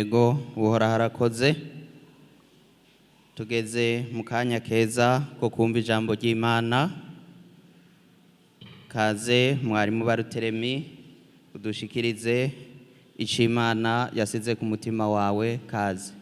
Ego, Uhoraho arakoze. Tugeze mu kanya keza ko kumva ijambo ry'Imana. Kaze mwarimu Baruteremi, udushikirize ico Imana yasize ku mutima wawe. Kaze.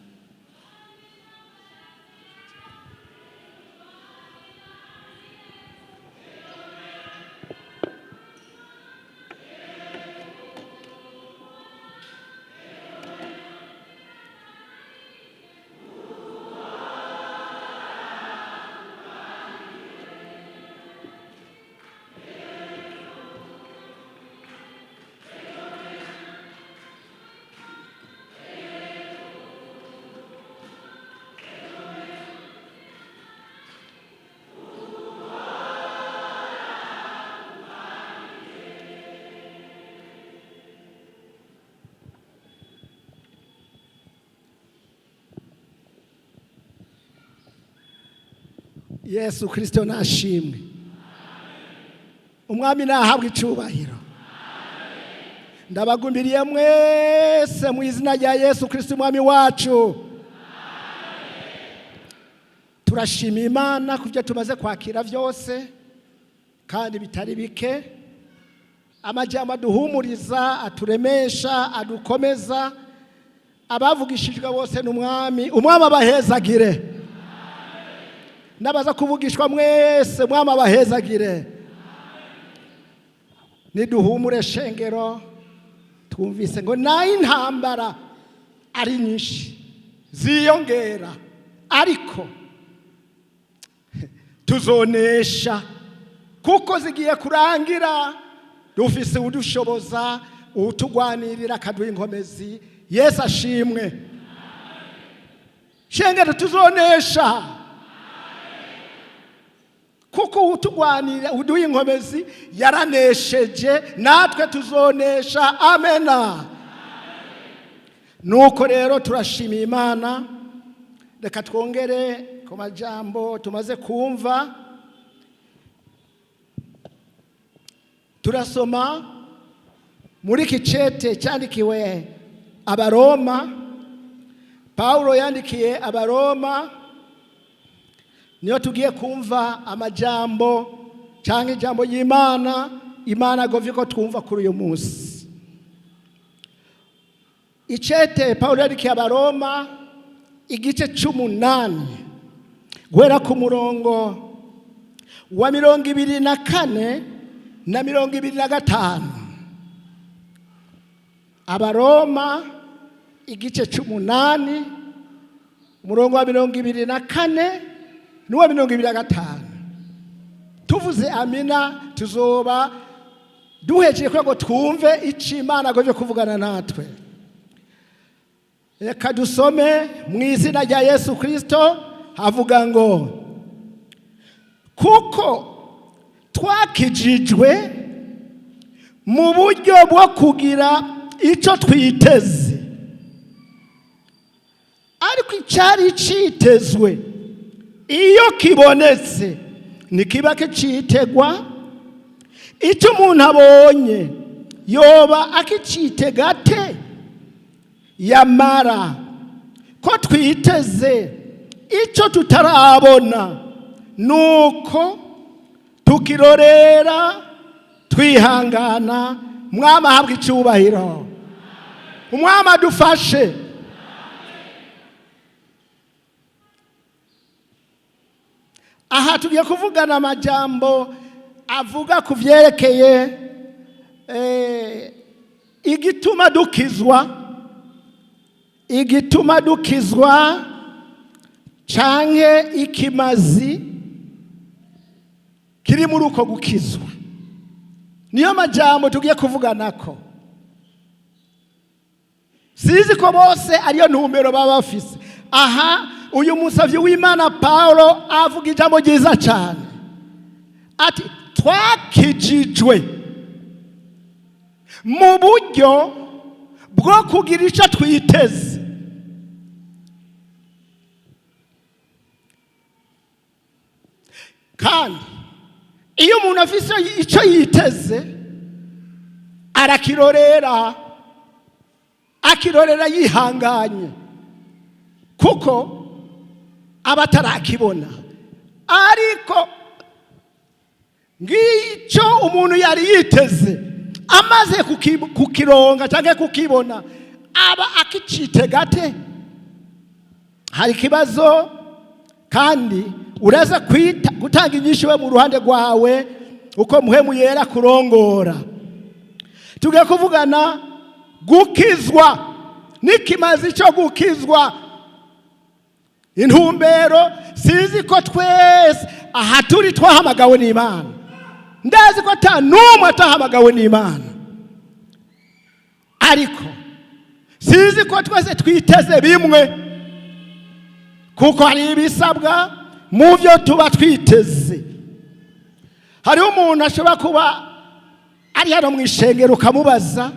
Yesu Kirisito nashimwe. Umwami nahabwa icubahiro. Ndabagumbiriye mwese mu izina rya Yesu Kirisito umwami wacu. Turashima Imana ku byo tumaze kwakira byose kandi bitari bike, amajyamba aduhumuriza, aturemesha, adukomeza. Abavugishijwe bose n'umwami, umwami abahezagire. N'abaza kuvugishwa mwese, mwami abahezagire. Niduhumure shengero, twumvise ngo nayo intambara ari nyinshi ziyongera, ariko tuzonesha kuko zigiye kurangira. Dufise udushoboza, utugwanirira, akaduha inkomezi. Yesu ashimwe. Shengero, tuzonesha kuko utugwanira, uduha inkomezi, yaranesheje, natwe tuzonesha. Amena. Nuko rero turashimiye Imana. Reka twongere ku majambo tumaze kumva. Turasoma muri iki cete cyandikiwe Abaroma, Pawulo yandikiye Abaroma, niyo tugiye kumva amajambo cyangwa ijambo ry'Imana. Imana agovye ko twumva kuri uyu munsi. Icete Pawulo yandikiye Abaroma, igice c'umunani, guhera ku murongo wa 24 na 25. Abaroma igice c'umunani, umurongo wa 24 n'uwa 25. Tuvuze amina tuzoba duhejeje kugira ngo twumve icyo Imana agoje kuvugana natwe. Reka dusome mu izina rya Yesu Kirisito. Havuga ngo: "Kuko twakijijwe mu buryo bwo kugira icyo twiteze, ariko icyari cyitezwe iyo kibonetse ntikiba kicitegwa. Icyo umuntu abonye yoba akicitega ate? Yamara ko twiteze icyo tutarabona, nuko tukirorera twihangana." Mwami ahabwa icyubahiro. Umwami adufashe. Aha tugiye kuvugana amajambo avuga ku byerekeye igituma dukizwa, igituma dukizwa canke ikimazi kiri muri uko gukizwa. Niyo majambo tugiye kuvuganako. Sizi ko bose ariyo ntumbero baba bafise. Aha uyu musavyi w'Imana Paulo avuga ijambo ryiza cyane, ati twakijijwe mu buryo bwo kugira icyo twiteze. Kandi iyo umuntu afise icyo yiteze, arakirorera. Arakirorera yihanganye, kuko aba atarakibona. Ariko ngicyo umuntu yari yiteze, amaze kukironga cyangwa kukibona, aba akicitega ate? Hari ikibazo, kandi uraza kwita gutanga inyishu we mu ruhande rwawe uko Mpwemu Yera kurongora. Tugiye kuvugana gukizwa n'ikimazi cyo gukizwa, intumbero. Sinzi ko twese aha turi twahamagawe n'Imana. Ndazi ko ata n'umwe atahamagawe n'Imana, ariko sinzi ko twese twiteze bimwe, kuko hari ibisabwa mu byo tuba twiteze. Hariho umuntu ashobora kuba ari hano mu ishengero, ukamubaza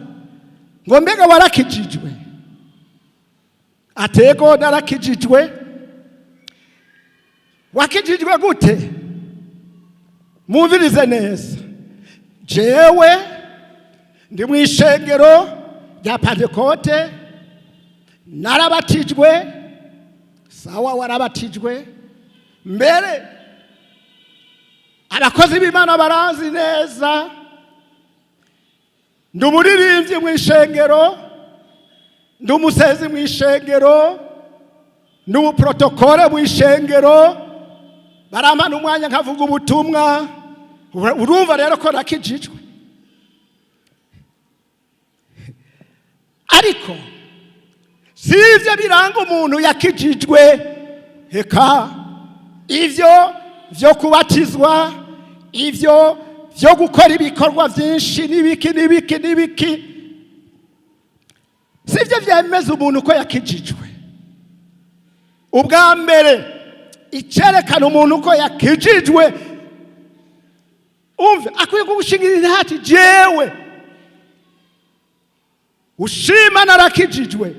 ngo: "Mbega warakijijwe?" Ati: "Ego, narakijijwe." "Wakijijwe gute?" Mwumvirize neza. Jewe ndi mu ishengero rya Pantekote, narabatijwe. Sawa, warabatijwe. Mbere abakozi b'Imana baranzi neza, ndi umuririmbyi mu ishengero, ndi umusezi mu ishengero, ndi umuprotokole mu ishengero, barampa n'umwanya nkavuga ubutumwa. Urumva rero ko nakijijwe. Ariko si ibyo biranga umuntu yakijijwe. Reka ibyo byo kubatizwa, ibyo byo gukora ibikorwa byinshi n'ibiki n'ibiki n'ibiki, si byo byemeza umuntu ko yakijijwe. Ubwa mbere, icyerekana umuntu ko yakijijwe, umve, akwiye kugushingira intati: "Jewe ushima narakijijwe,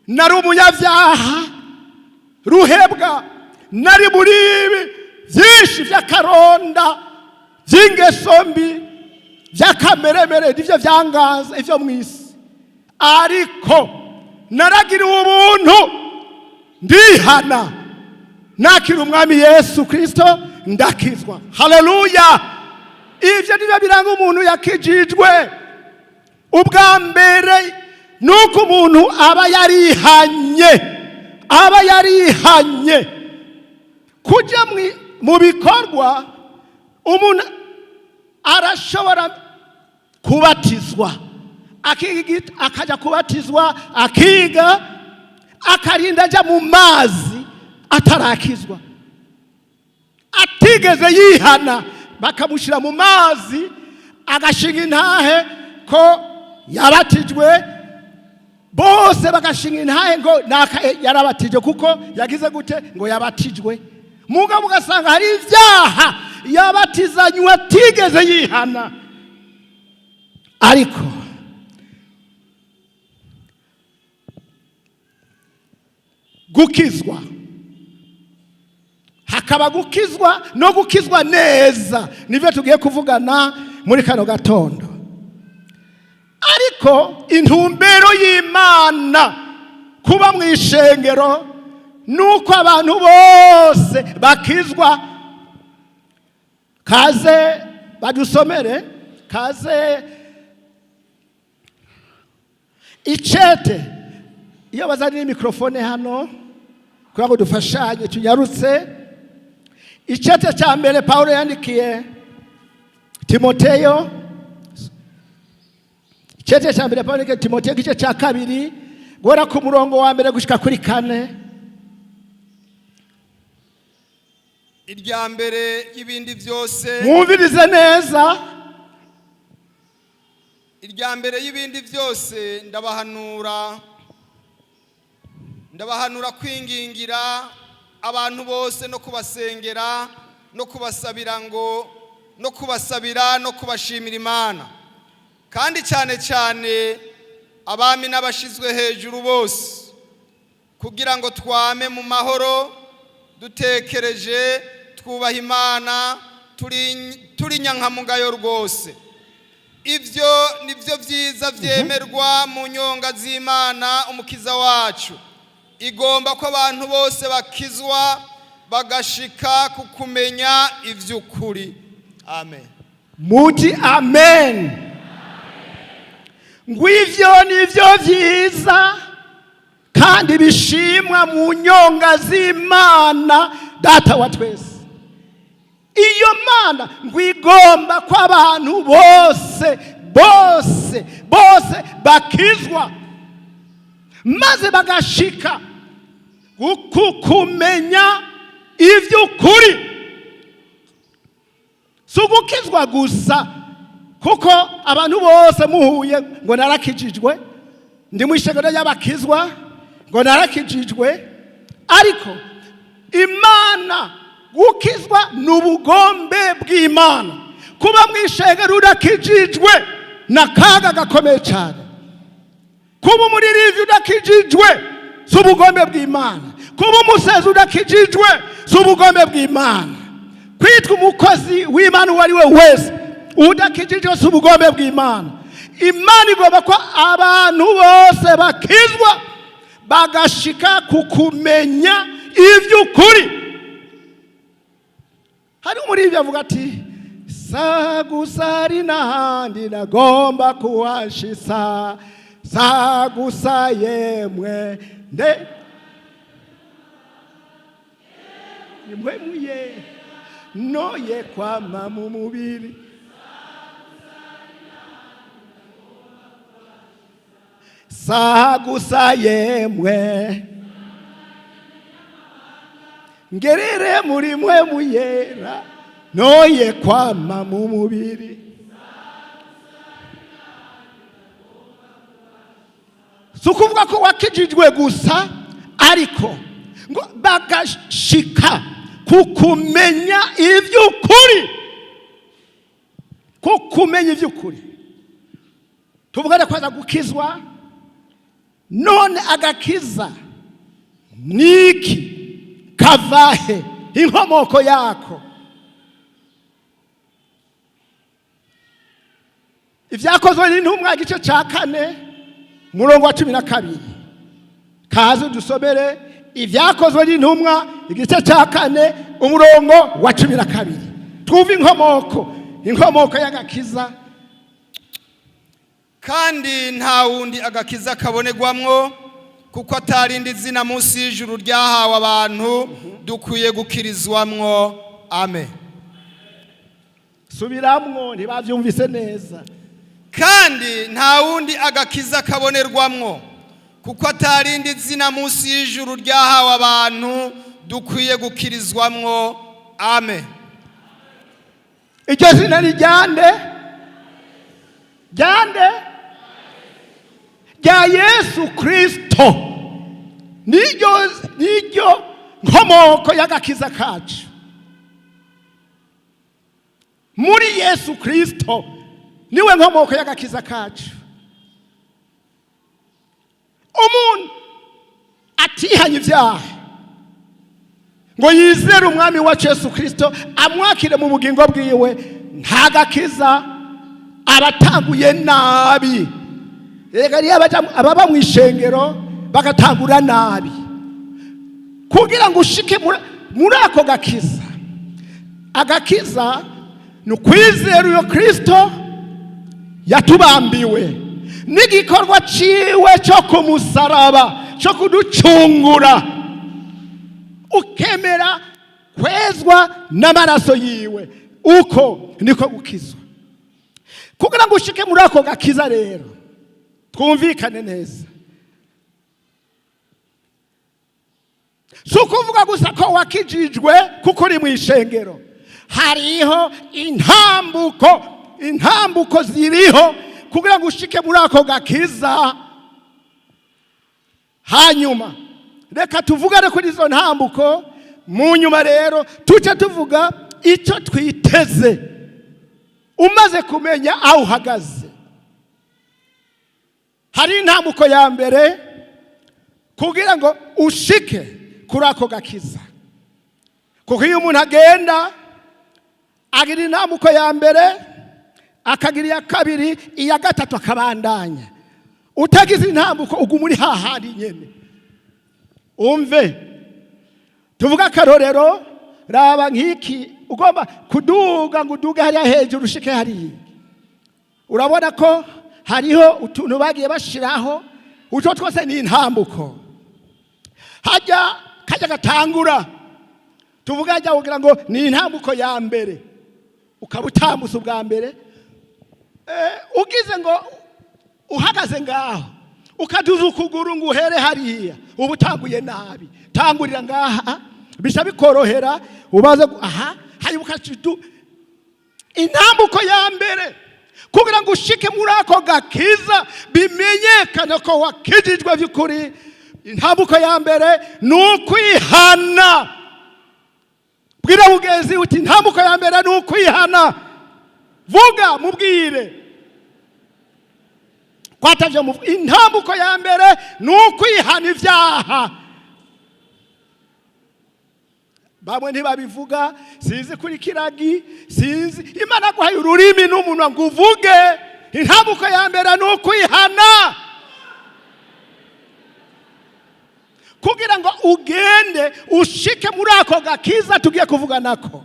nari umunyabyaha ruhebwa, nari muri ibi byinshi by'akaronda, by'ingeso mbi, by'akameremere, nibyo byangaza ibyo mu isi, ariko naragiriwe ubuntu, ndihana, nakira Umwami Yesu Kirisito, ndakizwa." Haleluya! Ibyo nibyo biranga umuntu yakijijwe. Ubwa mbere ni uko umuntu aba yarihanye, aba yarihanye. Kujya mu bikorwa, umuntu arashobora kubatizwa, akajya kubatizwa, akiga, akarinda ajya mu mazi atarakizwa, atigeze yihana, bakamushyira mu mazi, agashinga intahe ko yabatijwe, bose bagashinga intahe ngo yarabatijwe, kuko yagize gute? Ngo yabatijwe. Mugabo ugasanga hari ibyaha yabatizanywe atigeze yihana. Ariko gukizwa, hakaba gukizwa no gukizwa neza, nibyo tugiye kuvugana muri kano gatondo. Ariko intumbero y'Imana kuba mu ishengero nuko abantu bose bakizwa. Kaze badusomere, kaze icete. Iyo bazanira mikrofone hano kugira ngo dufashanye, tunyarutse. Icete cya mbere Paulo yandikiye Timoteyo, icete cya mbere Paulo yandikiye Timoteyo, igice cya 2, guhera ku murongo wa 1 gushika kuri 4. Irya mbere y'ibindi byose, Mwumvirize neza. Irya mbere y'ibindi byose, ndabahanura kwingingira abantu bose no kubasengera no kubasabira, ngo no kubasabira no kubashimira Imana, kandi cyane cyane abami n'abashizwe hejuru bose, kugira ngo twame mu mahoro, dutekereje, twubaha Imana, turi nyankamugayo rwose. Ibyo nibyo byiza byemerwa mu nyonga z'Imana Umukiza wacu. Igomba ko abantu bose bakizwa, bagashika ku kumenya iby'ukuri. Amen. Muti amen. Ngo ivyo nivyo vyiza kandi bishimwa mu nyonga z'Imana Data wa twese. Iyo Mana ngo igomba ko abantu bose bose bose bakizwa, maze bagashika ku kumenya iby'ukuri. Si ugukizwa gusa, kuko abantu bose muhuye ngo "Narakijijwe, ndi mu ishengero y'abakizwa", ngo "Narakijijwe". Ariko Imana, gukizwa ni ubugombe bw'Imana. Kuba mu ishengero udakijijwe ni akaga gakomeye cyane. Kuba umuririmbyi udakijijwe si ubugombe bw'Imana. Kuba umusenzi udakijijwe si ubugombe bw'Imana. Kwitwa umukozi w'Imana uwo ari we wese udakijijwe si ubugombe bw'Imana. Imana igomba ko abantu bose bakizwa, bagashika ku kumenya iby'ukuri. Hari umuririmbyi avuga ati: "Sa gusa ari n'ahandi nagomba kuhashisa, sa gusa yemwe nde nimwe muye noye kwama mu mubiri, sa gusa yemwe ngerere muri mwe muyera, noye kwama mu mubiri." Si ukuvuga ko wakijijwe gusa, ariko ngo bagashika ku kumenya iby'ukuri. Ku kumenya iby'ukuri, tuvugane ko aza gukizwa. None agakiza niki? Kavahe? Inkomoko yako? Ibyakozwe n'Intumwa, igice cya 4, murongo wa 12. Kaze dusomere Ibyakozwe n'Intumwa, igice cya 4, umurongo wa 12, twumve inkomoko y'agakiza. Kandi nta wundi agakiza kabonerwamwo, kuko atarindi zina munsi y'ijuru ryahawe abantu dukwiye gukirizwamwo. Amen. Subiramwo, ntibabyumvise neza. Kandi nta wundi agakiza kabonerwamwo, kuko atarindi zina munsi y'ijuru ryahawe abantu dukwiye gukirizwamwo. Amen. Iryo zina ni ryande? Ryande? Rya Yesu Kirisito. Niryo nkomoko y'agakiza kacu. Muri Yesu Kirisito niwe nkomoko y'agakiza kacu. Umuntu atihanye ibyaha ngo yizere Umwami wacu Yesu Kirisito, amwakire mu bugingo bwiwe, nta gakiza, abatanguye nabi. Reka niyo ababa mu ishengero bagatangura nabi. Kugira ngo ushike muri ako gakiza, agakiza ni ukwizera uyo Kirisito yatubambiwe n'igikorwa ciwe cyo ku musaraba cyo kuducungura, ukemera kwezwa n'amaraso yiwe. Uko niko gukizwa. Kugira ngo ushike muri ako gakiza rero, twumvikane neza, si ukuvuga gusa ko wakijijwe kuko uri mu ishengero. Hariho intambuko, intambuko ziriho kugira ngo ushike muri ako gakiza. Hanyuma reka tuvugane kuri izo ntambuko, mu nyuma rero tuce tuvuga icyo twiteze umaze kumenya aho uhagaze. Hari intambuko ya mbere kugira ngo ushike kuri ako gakiza, kuko iyo umuntu agenda agira intambuko ya mbere. Akagira iya kabiri, iya gatatu, akabandanya. Utagize intambuko uguma uri hahandi nyene. Umve, tuvuge akarorero. Raba nk'iki: ugomba kuduga ngo uduge hariya hejuru, ushike hariya, urabona ko hariho utuntu bagiye bashiraho. Utwo twose ni intambuko. Hajya kajya gatangura, tuvuga hajya kugira ngo ni intambuko ya mbere, ukaba utambutse ubwa mbere. Ugize ngo uhagaze ngaho, ukaduza ukuguru ngo uhere hariya, uba utanguye nabi. Tangurira ngaha, bisha bikorohera. Ubaze aha hanyuma ukacidu intambuko ya mbere kugira ngo ushike muri ako gakiza, bimenyekane ko wakijijwe by'ukuri. Intambuko ya mbere ni ukwihana. Bwira mugenzi uti: "Intambuko ya mbere ni ukwihana." Vuga, mubwire kwatavye. Intambuko ya mbere ni ukwihana ibyaha. Bamwe ntibabivuga, sinzi kuri kiragi, sinzi. Imana guhaye ururimi n'umunwa ngo uvuge. Intambuko ya mbere ni ukwihana kugira ngo ugende ushike muri ako gakiza tugiye kuvuga nako.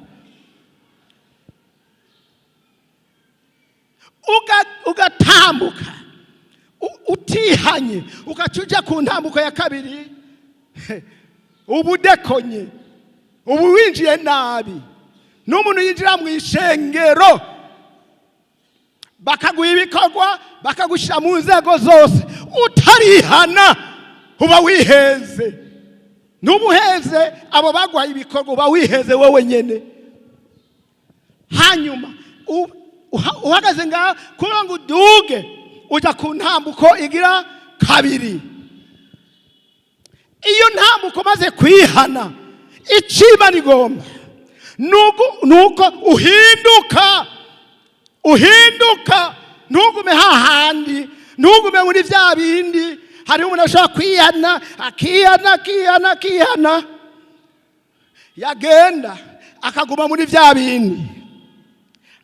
Ugatambuka utihanye, ugaca uja ku ntambuko ya kabiri, ubudekonye, ubu winjiye nabi. N'umuntu yinjira mu ishengero, bakaguha ibikorwa, bakagushyira mu nzego zose, utarihana uba wiheze. N'ubuheze abo baguhaye ibikorwa, uba wiheze wowe nyene. Hanyuma uhagaze ngaho, kugira ngo uduge ujya ku ntambuko igira kabiri. Iyo ntambuko umaze kwihana, icima rigomba nuko uhinduka, uhinduka, ntugume hahandi, ntugume muri bya bindi. Hariho umuntu ashobora kwihana, akihana, akihana, akihana, yagenda akaguma muri bya bindi,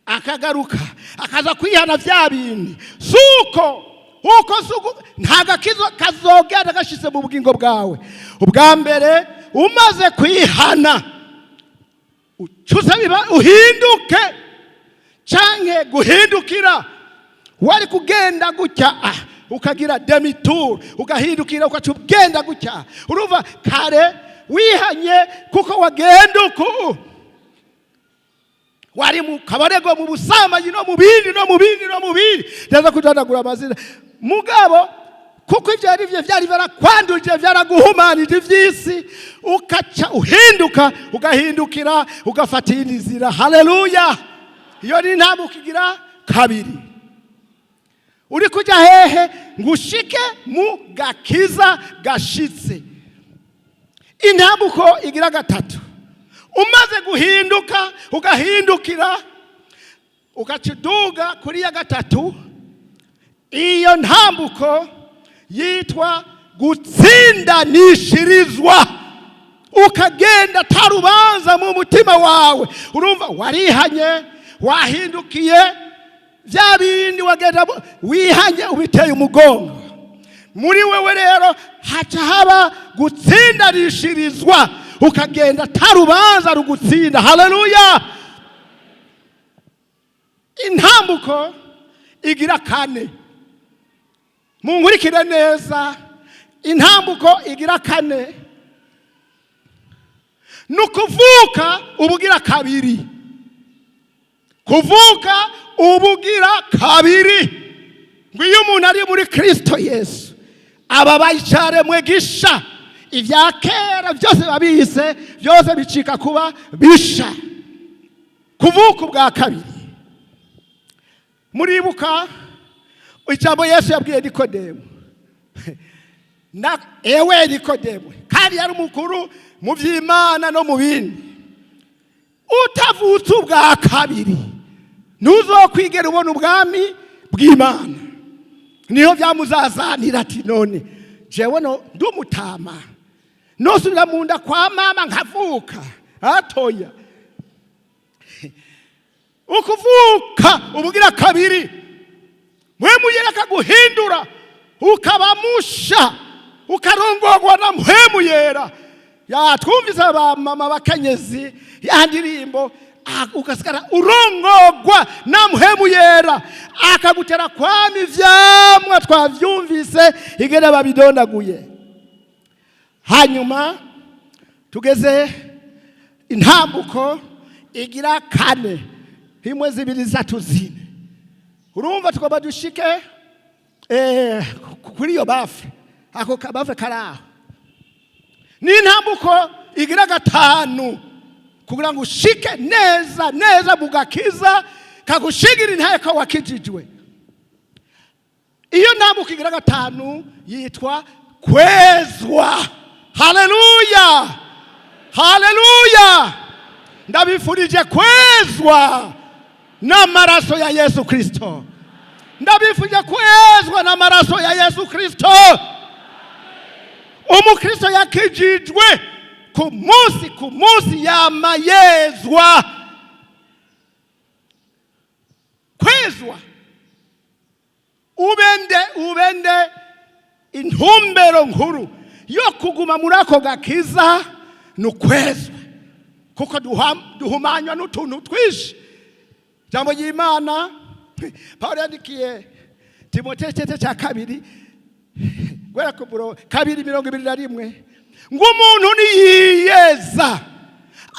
akagaruka akaza kwihana bya bindi. Suko uko suko, nta gakizo kazogenda gashyize mu bugingo bwawe. Ubwa mbere umaze kwihana, ucuze biba uhinduke canke guhindukira. Wari kugenda gutya, ukagira demi-tour, ugahindukira, ugaca ugenda gutya. Urumva kare wihanye kuko wagenda uku, wari mu kabarego, mu busambanyi, no mu bindi, no mu bindi, no mu bindi, ndaza kudandagura amazina. Mugabo kuko ibyo ari byo byari byarakwanduje, byaraguhumanije iby'isi, ukaca uhinduka, ugahindukira, ugafata iyindi nzira. Haleluya! Iyo ni intambuko igira kabiri. Uri kujya hehe? Ngo ushike mu gakiza gashitse. Intambuko igira gatatu: umaze guhinduka, ugahindukira, ugaca uduga kuri ya gatatu. Iyo ntambuko yitwa gutsindanishirizwa, ukagenda atarubanza mu mutima wawe. Urumva warihanye, wahindukiye, bya bindi wagenda wihanye ubiteye umugongo. Muri wewe rero haca haba gutsindanishirizwa, ukagenda atarubanza rugutsinda. Haleluya! Intambuko igira kane, munkurikire neza. Intambuko igira kane ni ukuvuka ubugira kabiri. Kuvuka ubugira kabiri, ngo iyo umuntu ari muri Kirisito Yesu, aba bayicaremwe gisha, ibya kera byose babise, byose bicika kuba bisha. Kuvuka ubwa kabiri, muribuka ijambo Yesu yabwiye Nikodemu na ewe Nikodemu, kandi yari umukuru mu by'Imana no mu bindi: "Utavutse ubwa kabiri ntuzokwigera ubona ubwami bw'Imana." Niho byamuzazanira ati: "None jewe no ndumutama, nosubira mu nda kwa mama nkavuka?" Atoya. Ukuvuka ubugira kabiri, Mpwemu Yera akaguhindura ukaba musha, ukarongorwa na Mpwemu Yera. Yatwumvise ba mama bakenyezi ya ndirimbo, ugasigara urongorwa na Mpwemu Yera, akagutera kwama ivyamwa. Twavyumvise ingene babidondaguye. Hanyuma tugeze intambuko igira kane, imwe, zibiri, zitatu, zine. Urumva tugomba dushike kuri iyo baffle, ako kabaffle kari aho. Ni intambuko igira gatanu kugira ngo ushike neza neza mu gakiza kagushigira intahe ko wakijijwe. Iyo ntambuko igira gatanu yitwa kwezwa. Haleluya, haleluya! Ndabifurije kwezwa n'amaraso ya Yesu Kristo. Ndabifurije kwezwa n'amaraso ya Yesu Kristo. Umukristo yakijijwe ku munsi ku munsi yama yezwa. Kwezwa ubende ubende, intumbero nkuru yo kuguma muri ako gakiza ni ukwezwa, kuko duhumanywa n'utuntu twinshi. Ijambo ry'Imana Pawulo yandikiye Timoteyo, igice cya kabiri, guhera ku 2:21, ngo umuntu niyiyeza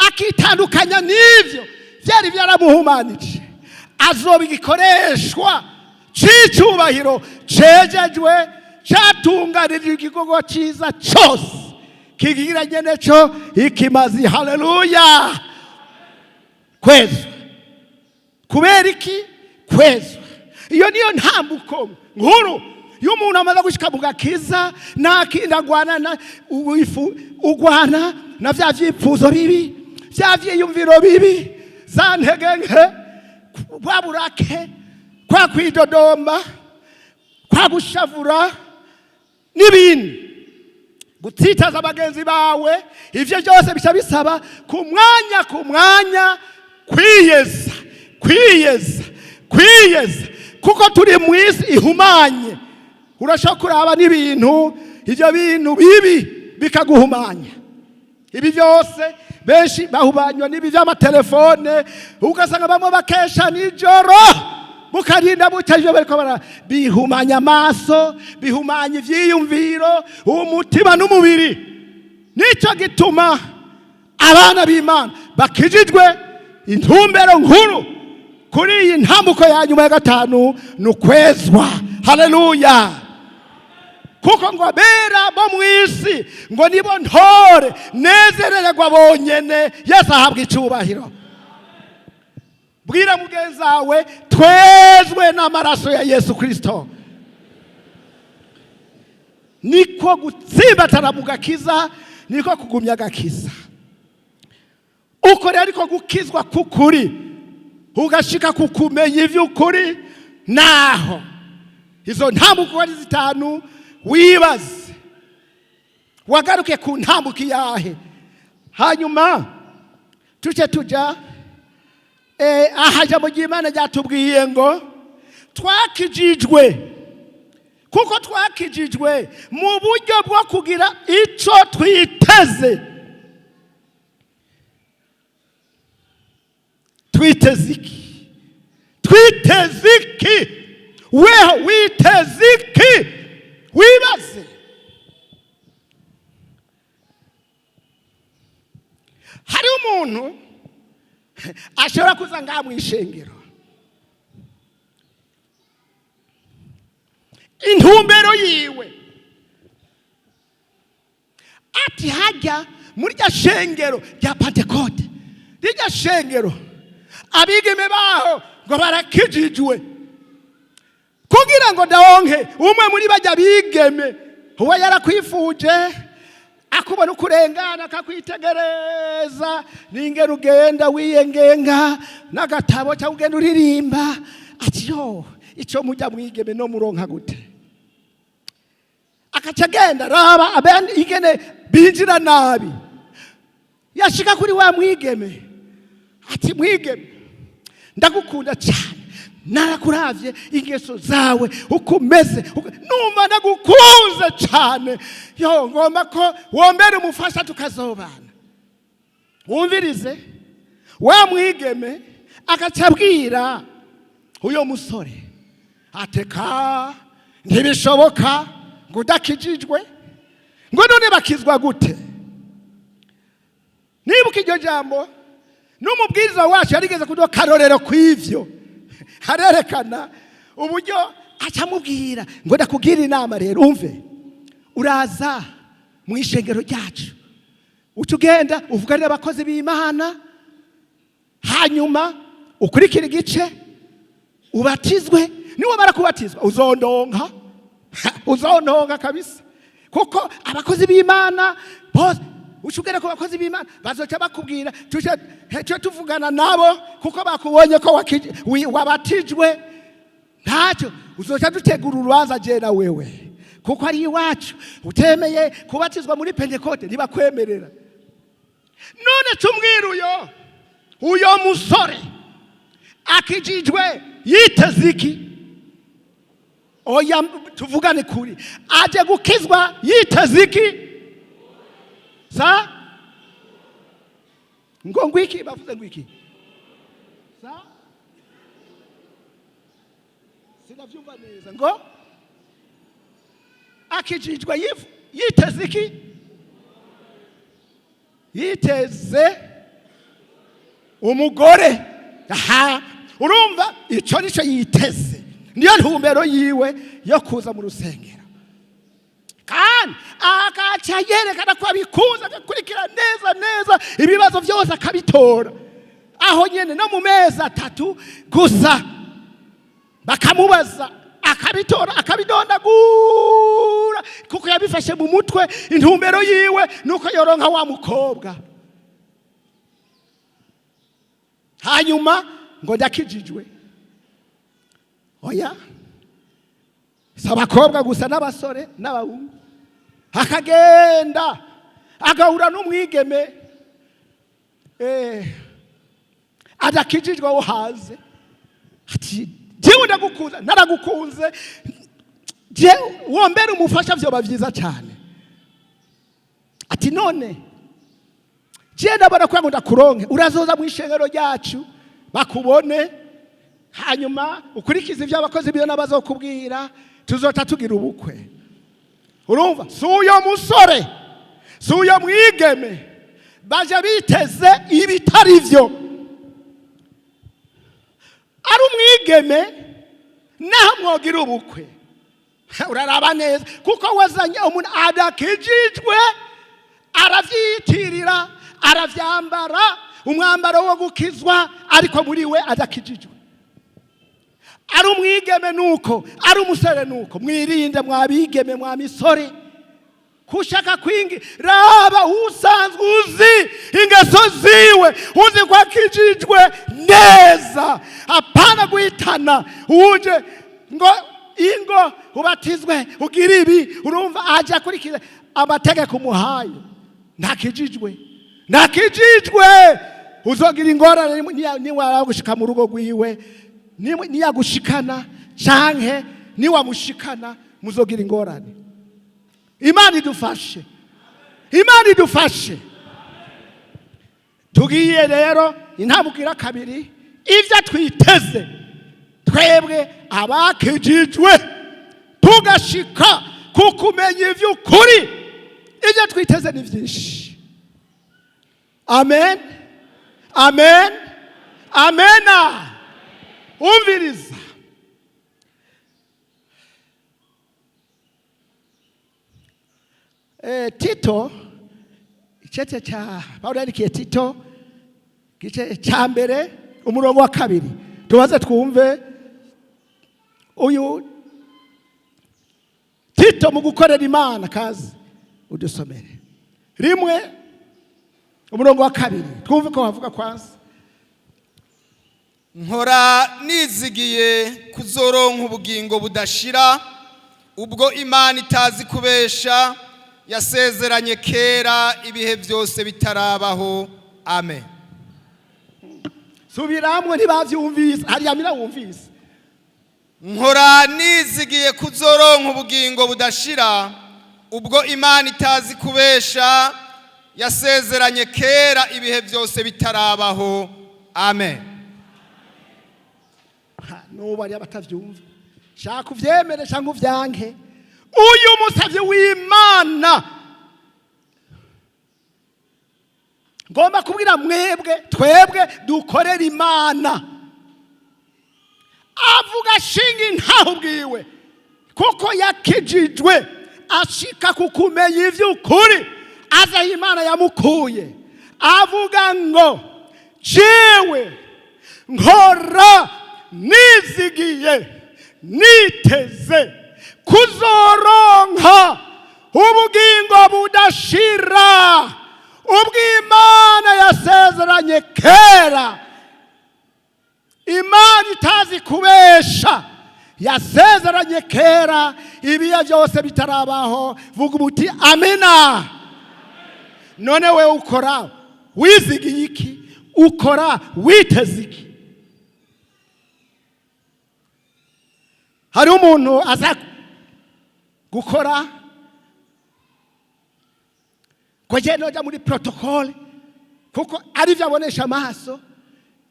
akitandukanya n'ibyo byari byaramuhumanije, azoba igikoreshwa cy'icyubahiro, cejejwe, cyatunganije igikorwa cyiza cyose, kigira nyene cyo ikimazi. Haleluya! Kwezwa kubera iki? Kwezwa, iyo niyo ntambuko nkuru. Iyo umuntu amaze gushyika mu gakiza, nta kindi agwana na ifu, ugwana na bya byifuzo bibi, bya byiyumviro bibi, za ntege nke, bwa burake, kwa kwidodomba, kwa gushavura n'ibindi, gutsitaza bagenzi bawe. Ibyo byose bica bisaba ku mwanya ku mwanya kwiyeza, kwiyeza, kwiyeza, kuko turi mu isi ihumanye. Urashobora kuraba n'ibintu, ibyo bintu bibi bikaguhumanya. Ibi byose, benshi bahumanywa n'ibi by'amatelefone, ugasanga bamwe bakesha nijoro, mukarinda buca ivyo bariko bara bihumanya amaso, bihumanya ivyiyumviro, umutima n'umubiri. Nicyo gituma abana b'Imana bakijijwe, intumbero nkuru kuri iyi ntambuko ya nyuma ya gatanu ni ukwezwa. Haleluya! Kuko ngo abera bo mu isi ngo nibo ntore nezerererwa bonyene. Yesu ahabwa icyubahiro. Bwira mugenzi wawe: twezwe n'amaraso ya Yesu Kirisito. Niko gutsimbatara mu gakiza, niko kugumya agakiza. Uko rero ariko gukizwa k'ukuri, ugashika ku kumenya iby'ukuri. Naho izo ntambuko ari zitanu, wibaze wagaruke ku ntambuko iyahe. Hanyuma tuce tuja aha. Ijambo ry'Imana ryatubwiye ngo twakijijwe kuko twakijijwe mu buryo bwo kugira icyo twiteze. Twiteze iki? Twiteze iki? Weho witeze iki? Wibaze. Hari umuntu ashobora kuza ngaha mu ishengero, intumbero yiwe ati: hajya muri rya shengero rya Pantekote, rirya shengero abigeme baho ngo barakijijwe, kugira ngo ndawonke umwe muri bajya bigeme. Uwo yarakwifuje, akubona uko urengana, akakwitegereza n'ingene ugenda wiyengenga n'agatabo cyangwa ugenda uririmba, ati: yo, icyo mujya mwigeme no muronka gute? Akaca agenda raba abandi ingene binjira nabi. Yashika kuri wa mwigeme ati: mwigeme, Ndagukunda cyane, narakuravye ingeso zawe uko umeze, numva ndagukunze cyane. Yo, ngomba ko wombera umufasha tukazobana. Wumvirize, wa mwigeme agaca abwira uyo musore ateka: "Ntibishoboka ngo udakijijwe." Ngo: "None bakizwa gute?" Nibuka iryo jambo, n'umubwiriza wacu yarigeze kuduha karorero kw'ivyo, harerekana uburyo acamubwira ngo: "Ndakubwira inama rero, umve, uraza mu ishengero ryacu, uca ugenda uvugane n'abakozi b'Imana, hanyuma ukurikire igice, ubatizwe. Niwamara kubatizwa uzondonka, uzondonka kabisa, kuko abakozi b'Imana bose, uca ugera ku bakozi b'Imana, bazoca bakubwira, tuje tuvugana nabo, kuko bakubonye ko wabatijwe. Ntacyo, uzoca dutegura urubanza je na wewe, kuko ari iwacu utemeye kubatizwa muri Pentekote ntibakwemerera." None tumwira, uyo musore akijijwe yiteze iki? Oya, tuvugane kuri, aje gukizwa yiteze iki? Sa ngo ngwiki? Bavuze ngwiki? Sa sinavyumva neza. Ngo akijijwe yiteze iki? Yiteze umugore. Aha urumva ico nico yiteze, niyo ntumbero yiwe yo kuza mu rusengero, kandi agaca yerekana ko abikunze, agakurikira neza neza, ibibazo byose akabitora aho nyene, no mu mezi 3 gusa bakamubaza akabitora, akabidondagura, kuko yabifashe mu mutwe. Intumbero yiwe nuko yoronka wa mukobwa. Hanyuma ngo: "Ndakijijwe." Oya, si abakobwa gusa, n'abasore n'abahungu. Akagenda agahura n'umwigeme adakijijwe wo hanze, ati: "Jewe ndagukunze, naragukunze, jewe wombera umufasha vyoba vyiza cyane." Ati: "None je ndabona ko ngo ndakuronke, urazoza mu ishengero ryacu bakubone, hanyuma ukurikize ibyo abakozi biyo n'abazokubwira, tuzota tugira ubukwe." Urumva, si uyo musore, si uyo mwigeme, baje biteze ibitari byo. Ari umwigeme, naho mwogira ubukwe, uraraba neza, kuko wazanye umuntu adakijijwe, aravyitirira, aravyambara umwambaro wo gukizwa, ariko muri we adakijijwe. Ari umwigeme nuko, ari umusore nuko. Mwirinde mwabigeme, mwa misore, kushaka kwingi. Raba usanzwe uzi ingeso ziwe, uzi ko akijijwe neza, apana guhitana uje ngo ingo ubatizwe ugira ibi. Urumva aje akurikiza amategeko umuhaye, ntakijijwe, ntakijijwe. Uzogira ingorane niwara gushika mu rugo rwiwe, niyagushikana canke niwamushikana, muzogira ingorane. Imana idufashe, Imana idufashe. Tugiye rero intambwe kabiri, ibyo twiteze twebwe abakijijwe tugashika ku kumenya iby'ukuri. Ibyo twiteze ni byinshi. Amen, amen, amena. Umviriza, Tito, icete cya Pawulo yandikiye Tito, igice cya mbere, umurongo wa 2, tubaze twumve uyu Tito mu gukorera Imana. Kazi udusomere 1, umurongo wa 2, twumve ko bavuga kwanza. Nkora nizigiye kuzoronka ubugingo budashira, ubwo Imana itazi kubesha yasezeranye kera ibihe byose bitarabaho. Amen. Subiramwo, ntibavyumvise. Hariya mira wumvise. Nkora nizigiye kuzoronka ubugingo budashira, ubwo Imana itazi kubesha yasezeranye kera ibihe byose bitarabaho. Amen. Ha, n'ubu hariyo abatavyumva. Shaka uvyemere cyangwa uvyanke, uyu musavyi w'Imana ngomba kubwira mwebwe, twebwe dukorera Imana, avuga ashinga intaho ubwiwe, kuko yakijijwe ashika ku kumenya ivy'ukuri, aza aho Imana yamukuye, avuga ngo: "Jewe nkora nizigiye, niteze kuzoronka ubugingo budashira, ubw'Imana yasezeranye kera." Imana itazi kubesha yasezeranye kera ibiya byose bitarabaho. Vuga uti: "Amina." None we ukora wizigiye iki? Ukora witeze iki? Hari umuntu aza gukora ko genda ujya muri protocole, kuko aribyo abonesha amaso.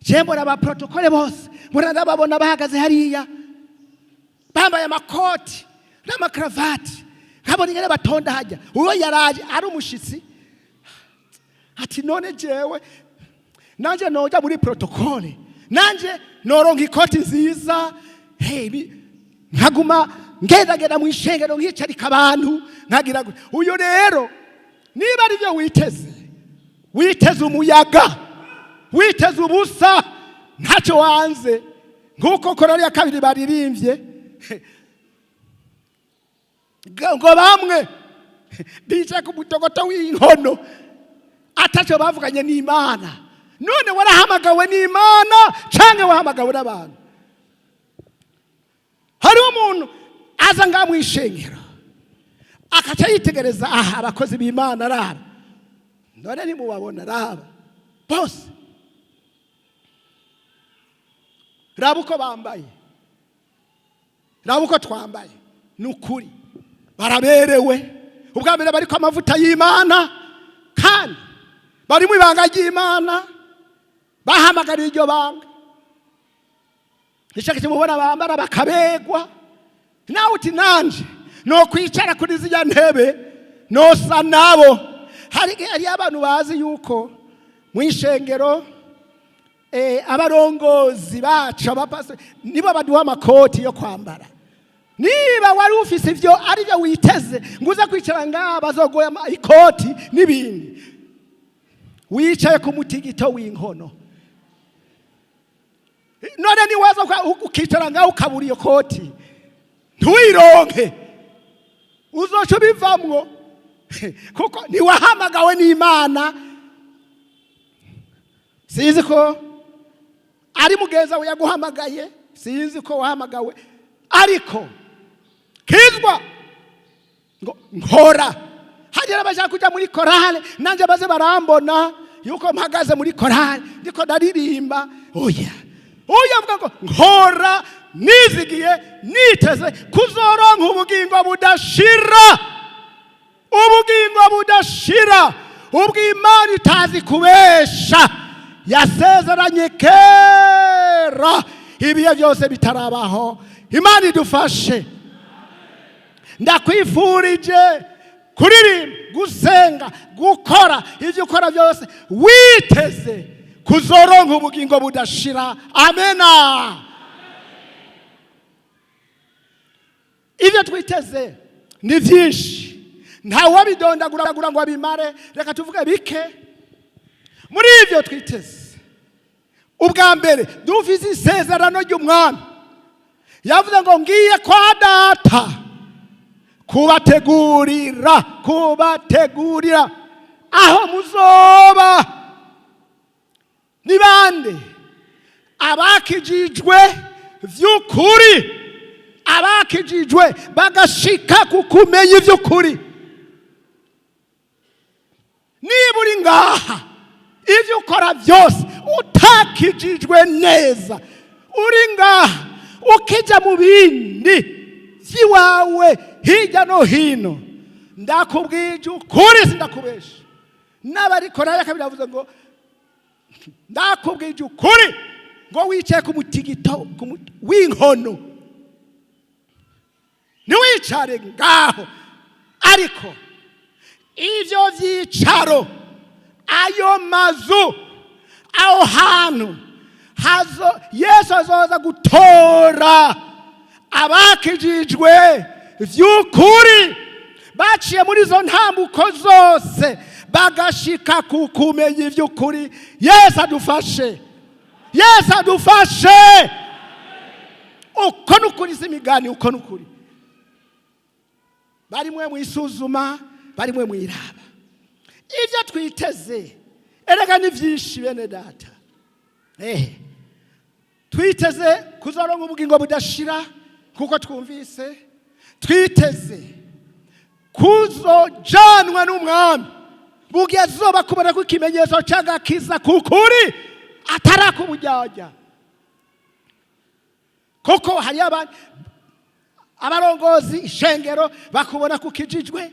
Je mbona aba protocole bose, mbona ndababona bahagaze hariya bambaye amakoti n'amakaravati, nkabona ingene batonda hajya. Uwo yaraje ari umushitsi, ati: "None jewe nanje noja muri protocole, nanje noronka ikoti nziza." Hey, nkaguma ngendagenda mu ishengero, nkicarika abantu, nkagira gutya. Uyu rero, niba ari byo witeze, witeze umuyaga, witeze ubusa, ntacyo wanze. Nk'uko korari ya kabiri baririmbye ngo bamwe bicaye ku mutogoto w'inkono, atacyo bavuganye n'Imana. None warahamagawe n'Imana cyangwa wahamagawe n'abantu? Hariho umuntu aza ngaha mu ishengero, akaca yitegereza aha abakozi b'Imana, araba: "None ntimubabona? Raba bose, raba uko bambaye, raba uko twambaye." Ni ukuri baraberewe. Ubwa mbere bariko amavuta y'Imana, kandi bari mu ibanga ry'Imana, bahamagariye iryo banga. Nicyo kimubona bambara bakabegwa. Nawe uti: "Nanje no kwicara kuri ziriya ntebe, nosa nabo." Hari hariyo abantu bazi yuko mu ishengero abarongozi bacu, abapasiteri, nibo baduha amakoti yo kwambara. Niba wari ufise ivyo ari byo witeze, ngo uze kwicara ngaha bazogoya ikoti n'ibindi, wicaye ku mutigito w'inkono. None niwaza ukicara ngaho, ukabura iyo koti, ntuyironke, uzoca ubivamwo, kuko ntiwahamagawe n'Imana. Sinzi ko ari mugenzi wawe yaguhamagaye, sinzi ko wahamagawe, ariko kizwa ngo nkora. Hagera abashaka kujya muri korale, nanjye baze barambona yuko mpagaze muri korale, ndiko ndaririmba. Oya, oya, avuga ngo: "Nkora nizigiye, niteze kuzoronka ubugingo budashira, ubugingo budashira, ubw'Imana itazi kubesha yasezeranye kera ibihe byose bitarabaho." Imana idufashe. Ndakwifurije kuririmba, gusenga, gukora ibyo ukora byose witeze kuzoronka ubugingo budashira. Amena. Ibyo twiteze ni byinshi, ntawabidondagura ngo abimare. Reka tuvuge bike muri ibyo twiteze. Ubwa mbere, dufise isezerano ry'Umwami. Yavuze ngo: "Ngiye kwa Data kubategurira aho muzoba." Ni bande? Abakijijwe vy'ukuri, abakijijwe bagashika ku kumenya ivy'ukuri. Niba uri ngaha, ibyo ukora byose utakijijwe. Abakijijwe neza, uri ngaha ukijya mu bindi by'iwawe hirya no hino, ndakubwije ukuri, sindakubesha. N'abariko nayo kabiri avuze ngo ndakubwije ukuri ngo wicaye ku mutigito w'inkono, ntiwicare ngaho. Ariko ibyo byicaro, ayo mazu, aho hantu hazo Yesu azoza gutora abakijijwe vy'ukuri, baciye muri izo ntambuko zose, bagashika ku kumenya ivy'ukuri. Yesu adufashe, Yesu adufashe. Uko nukuri, si imigani, uko nukuri. Barimwe mwisuzuma, barimwe mwiraba. Ibyo twiteze erega ni byinshi, bene data. Twiteze kuzoronka ubugingo budashira, kuko twumvise twiteze kuzojanwa n'umwami bugezoba kubona ko ikimenyetso cy'agakiza kukuri atarakubujyajya, kuko hari abarongozi ishengero bakubona ko ukijijwe,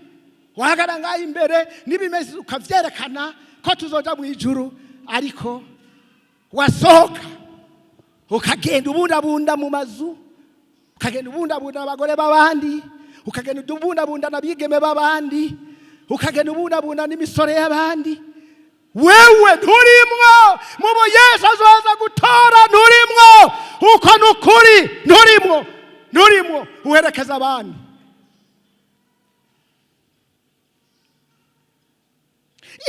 wahagarara ngaho imbere n'ibimeze ukavyerekana ko tuzoja mu ijuru, ariko wasohoka ukagenda ubundabunda mu mazu, ukagenda ubundabunda abagore b'abandi, ukagenda ubundabunda n'abigeme b'abandi, ukagenda ubundabunda n'imisore y'abandi. Wewe nturimwo mubo Yesu azoza gutora, nturimwo. Uko nukuri, nturimwo, nturimwo, uherekeza abandi.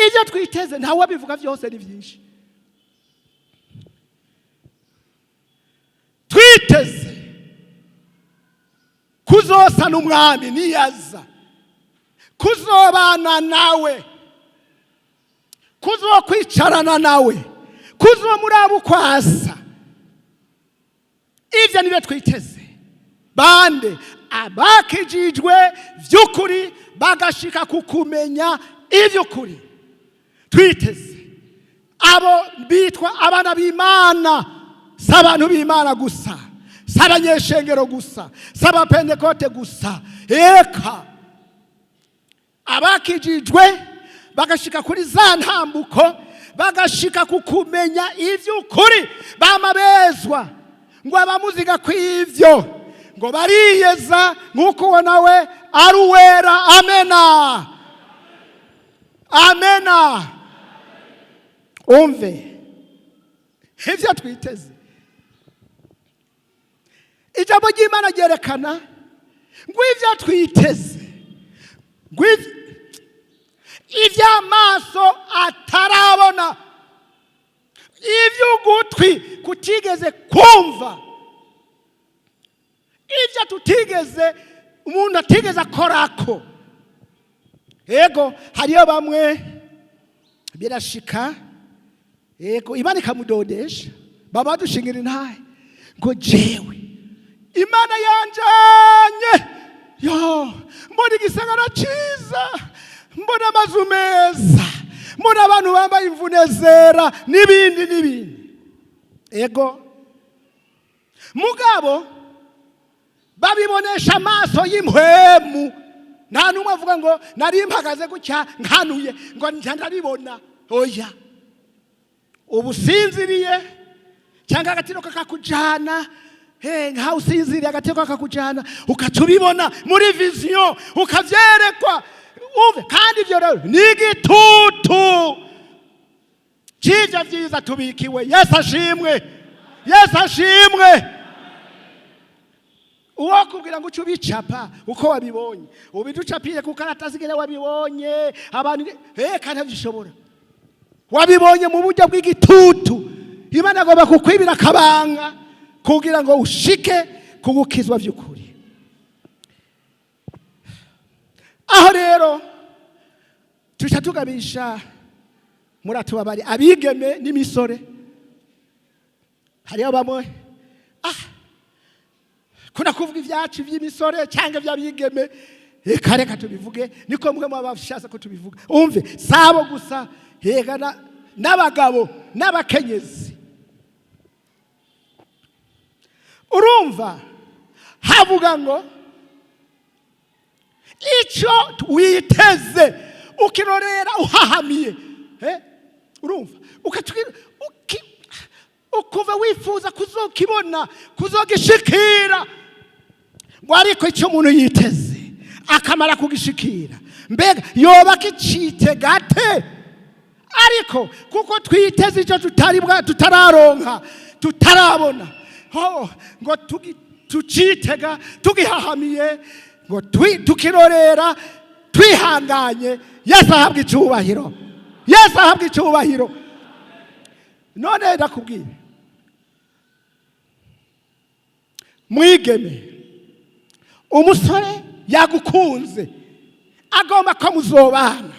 Ibyo twiteze ntawe abivuga byose, ni byinshi. Twiteze kuzosa n'umwami niyaza, kuzobana nawe, kuzokwicarana nawe, kuzomuraba uko asa. Ibyo nibyo twiteze. Bande? Abakijijwe by'ukuri, bagashika ku kumenya iby'ukuri. Twiteze abo bitwa abana b'Imana. Si abantu b'Imana gusa, si abanyeshengero gusa, si abapentekote gusa. Eka, abakijijwe bagashika kuri za ntambuko, bagashika ku kumenya iby'ukuri, bamabezwa ngo abamuziga kw'ibyo ngo bariyeza nk'uko uwo nawe ari uwera. Amena, amena. Umve ibyo twiteze. Ijambo ry'Imana ryerekana ngo ibyo twiteze, ngo iby'amaso atarabona, iby'ugutwi kutigeze kumva, ibyo tutigeze, umuntu atigeze akorako. Yego, hariyo bamwe birashika, yego, Imana ikamudodesha, baba badushingira intahe ngo jewe Imana yanjanye yo mbona igisagara ciza, mbona amazu meza, mbona abantu bambaye imvune zera n'ibindi n'ibindi. Ego, mugabo babibonesha amaso y'impwemu. Nta n'umwe avuga ngo nari mpagaze gutya nkanuye ngo ndabibona. Oya, ubu usinziriye cyangwa agatiro kakakujana, nkaho usinziriye, agatiro kakakujana, ukaca ubibona muri vision, ukavyerekwa. Umve, kandi ibyo rero ni igitutu cy'ibyo byiza tubikiwe. Yesu ashimwe, Yesu ashimwe. Uwo kubwira ngo uce ubicapa uko wabibonye, ubiducapire ku karatasi ingene wabibonye, abantu kandi ntabyishobora. Wabibonye mu buryo bw'igitutu. Imana agomba kukwibira akabanga kugira ngo ushike kugukizwa by'ukuri. Aho rero tuca tugabisha, muratubabari, abigeme n'imisore. Hariho bamwe kuna kuvuga ibyacu by'imisore cyangwa iby'abigeme. Reka, reka tubivuge, niko mwe mwabashatse ko tubivuga. Umve, sabo gusa, hega n'abagabo n'abakenyezi. Urumva havuga ngo icyo witeze ukirorera uhahamiye. Urumva ukuva wifuza kuzokibona, kuzogishikira, ngo ariko icyo umuntu yiteze akamara kugishikira, mbega yoba akicitega ate? Ariko kuko twiteze icyo tutari bwa tutararonka, tutarabona, ho ngo tucitega tugihahamiye, ngo tukirorera twihanganye. Yesu ahabwa icyubahiro, Yesu ahabwa icyubahiro. None ndakubwira, mwigeme, umusore yagukunze, agomba ko muzobana,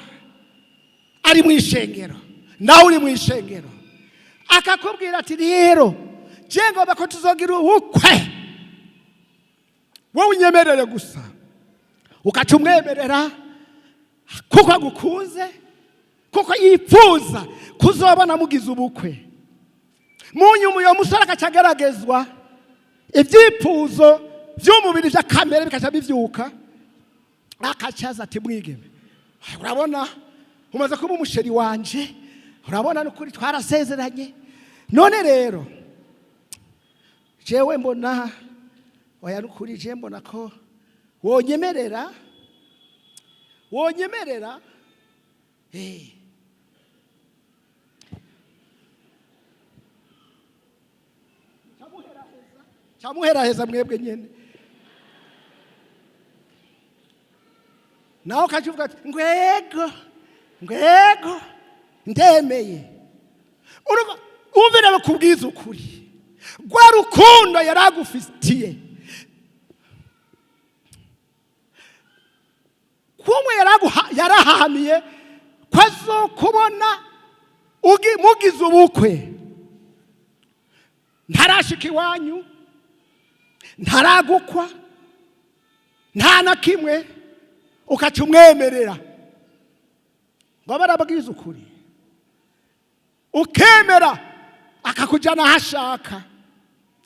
ari mu ishengero, nawe uri mu ishengero, akakubwira ati rero je ngomba ko tuzogira ubukwe, wowe unyemerere gusa. Ukaca umwemerera kuko agukunze, kuko yifuza kuzobona mugize ubukwe. Mu nyuma uyo musore agaca ageragezwa, ibyifuzo by'umubiri by'akamere bikaca bivyuka, akacaza ati mwigeme, urabona umaze kuba umusheri wanje, urabona n'ukuri twarasezeranye, none rero jewe mbona oya, n'ukuri je mbona ko wonyemerera, wonyemerera. Camuheraheza mwebwe nyene, nawe ukaca ati ngwego ngwego ndemeye. Urumva, umvira bakubwiza ukuri, rwa rukundo yaragufitiye kumwe yarahahamiye ko azokubona mugize ubukwe, ntarashika iwanyu, ntaragukwa, nta na kimwe, ukaca umwemerera. Ngo barababwiza ukuri, ukemera akakujyana aho ashaka,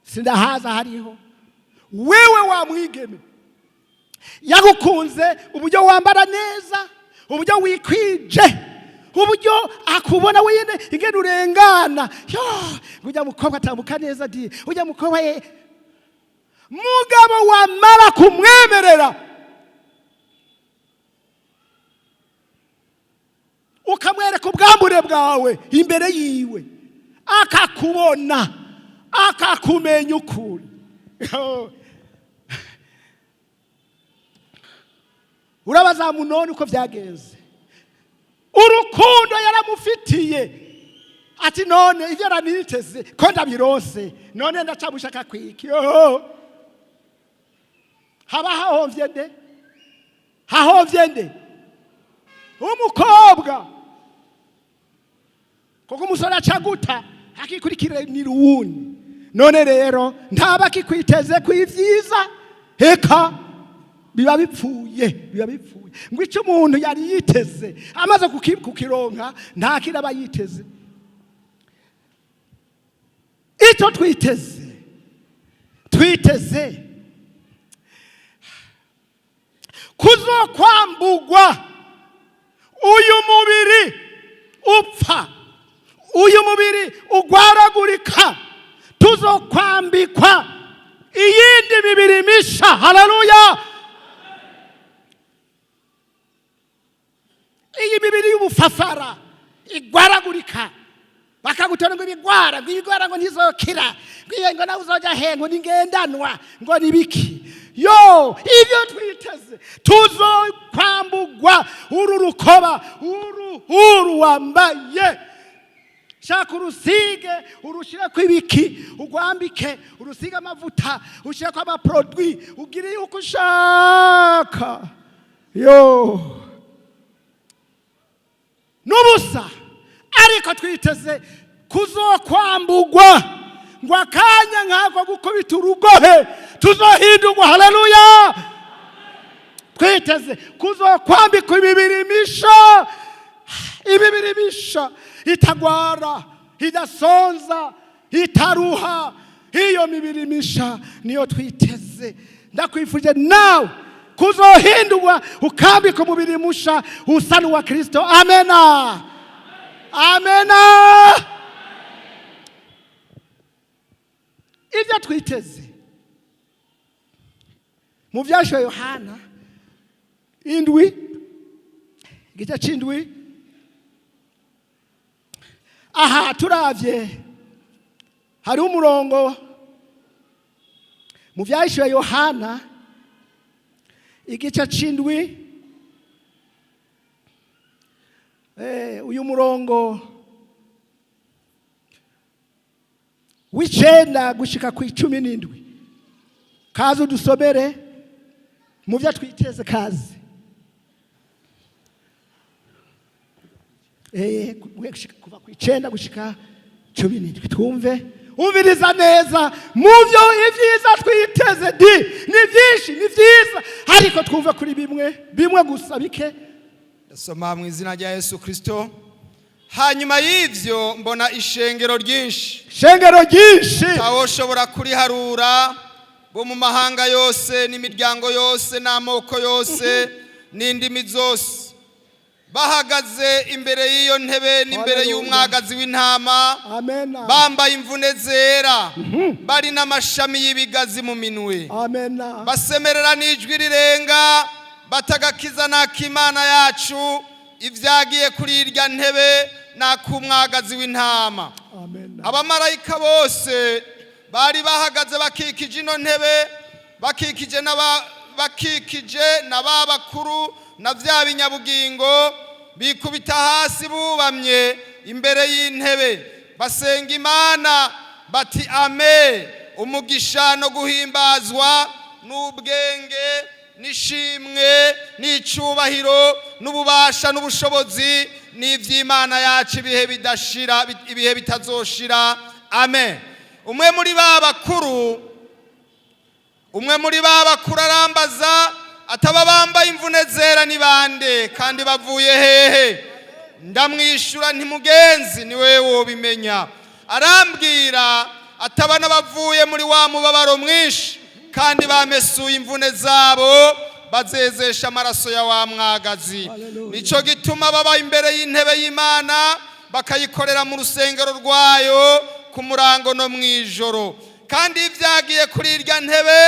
sindahaza hariho. Wewe wa mwigeme, yagukunze uburyo wambara neza, uburyo wikwije, uburyo akubona wenyine ingene urengana, yo ujya mukobwa atambuka neza di, ujya mukobwa ye. Mugabo wamara kumwemerera, ukamwereka ubwambure bwawe imbere yiwe, akakubona, akakumenya ukuri, urabaza munone uko byagenze. Urukundo yaramufitiye, ati none ibyo yaraniteze ko ndabirose, none ndacamushaka kwiki? Haba hahomvye nde? Hahomvye nde? Umukobwa. Kuko umusore acaguta akikurikiranira uwundi. None rero ntaba akikwiteze ku ivyiza, eka biba bipfuye, biba bipfuye. Ngo icyo umuntu yari yiteze amaze kukironka, nta kindi aba yiteze. Icyo twiteze, twiteze kuzokwambugwa uyu mubiri upfa, uyu mubiri ugwaragurika, tuzokwambikwa iyindi mibiri misha. Haleluya! Iyi mibiri y'ubufafara igwaragurika, bakagutora ngo ibigwara, ngo ibigwara ngo ntizokira, ngo iyo ngo nawe uzoja he, ngo ningendanwa, ngo nibiki. Yo, ibyo twiteze, tuzokwambugwa uru rukoba, uru uru wambaye. Shaka urusige, urushireko ibiki, ugwambike, urusige amavuta, ushireko amaproduit, ugire uko ushaka. Yo, n'ubusa. Ariko twiteze kuzokwambugwa, ngo akanya nk'ako gukubita urugohe tuzohindurwa. Haleluya! Twiteze kuzokwambikwa imibiri misha, imibiri misha itagwara, idasonza, itaruha, Iyo mibiri misha niyo twiteze. Ndakwifuje nawe kuzohindurwa ukambika umubiri musha usa n'uwa Kristo. Amena, amena. Ibyo twiteze mu byashoye Yohana 7, igice c'indwi. Aha turavye hari umurongo mu byashoye Yohana igice c'indwi. Uyu murongo w'9 gushika ku 17, kazi udusomere mu byo twiteze. Kazi kuva ku 9 gushika 17, twumve. Umviriza neza mu byo ibyiza twiteze di ni byinshi, ni byiza, ariko twumve kuri bimwe bimwe gusa bike. Ndasoma mu izina rya Yesu Kristo. Hanyuma y'ivyo mbona ishengero ryinshi, shengero ryinshi, ntawoshobora kuriharura, bo mu mahanga yose n'imiryango yose n'amoko yose n'indimi zose, bahagaze imbere y'iyo ntebe n'imbere Hallelujah. y'umwagazi w'intama, Amena. bambaye imvune zera, bari n'amashami y'ibigazi mu minwe, Amena. basemerera n'ijwi rirenga batagakiza n'ak'Imana yacu ibyagiye kuri irya ntebe n'ak'umwagazi w'intama. Amena. Abamarayika bose bari bahagaze bakikije ino ntebe, bakikije bakikije na ba bakuru na bya binyabugingo, bikubita hasi bubamye imbere y'intebe, basenga Imana bati: "Ame, umugisha no guhimbazwa n'ubwenge n'ishimwe n'icubahiro n'ububasha n'ubushobozi n'ivy'Imana yacu ibihe bidashira, ibihe bitazoshira. Amen." Umwe muri ba bakuru arambaza ataba bambaye imvune zera ni bande, kandi bavuye hehe? Ndamwishyura nti: "Mugenzi, ni wewe wobimenya." Arambwira ataba n'abavuye muri wa mubabaro mwinshi, kandi bamesuye imvune zabo bazezesha amaraso ya wa mwagazi. Hallelujah. Nico gituma baba imbere y'intebe y'Imana, bakayikorera mu rusengero rwayo ku murango no mu ijoro, kandi ibyagiye kuri irya ntebe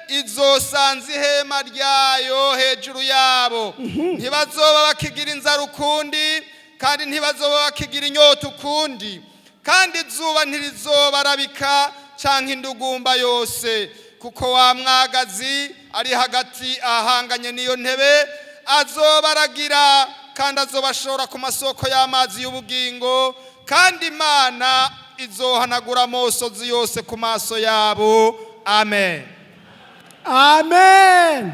izosanza ihema ryayo hejuru yabo. Ntibazoba bakigira inzara ukundi, kandi ntibazoba bakigira inyota ukundi, kandi izuba ntirizobarabika canke indugumba yose, kuko wa mwagazi ari hagati ahanganye n'iyo ntebe azobaragira, kandi azobashora ku masoko y'amazi y'ubugingo, kandi Imana izohanagura amosozi yose ku maso yabo. Amen. Amen,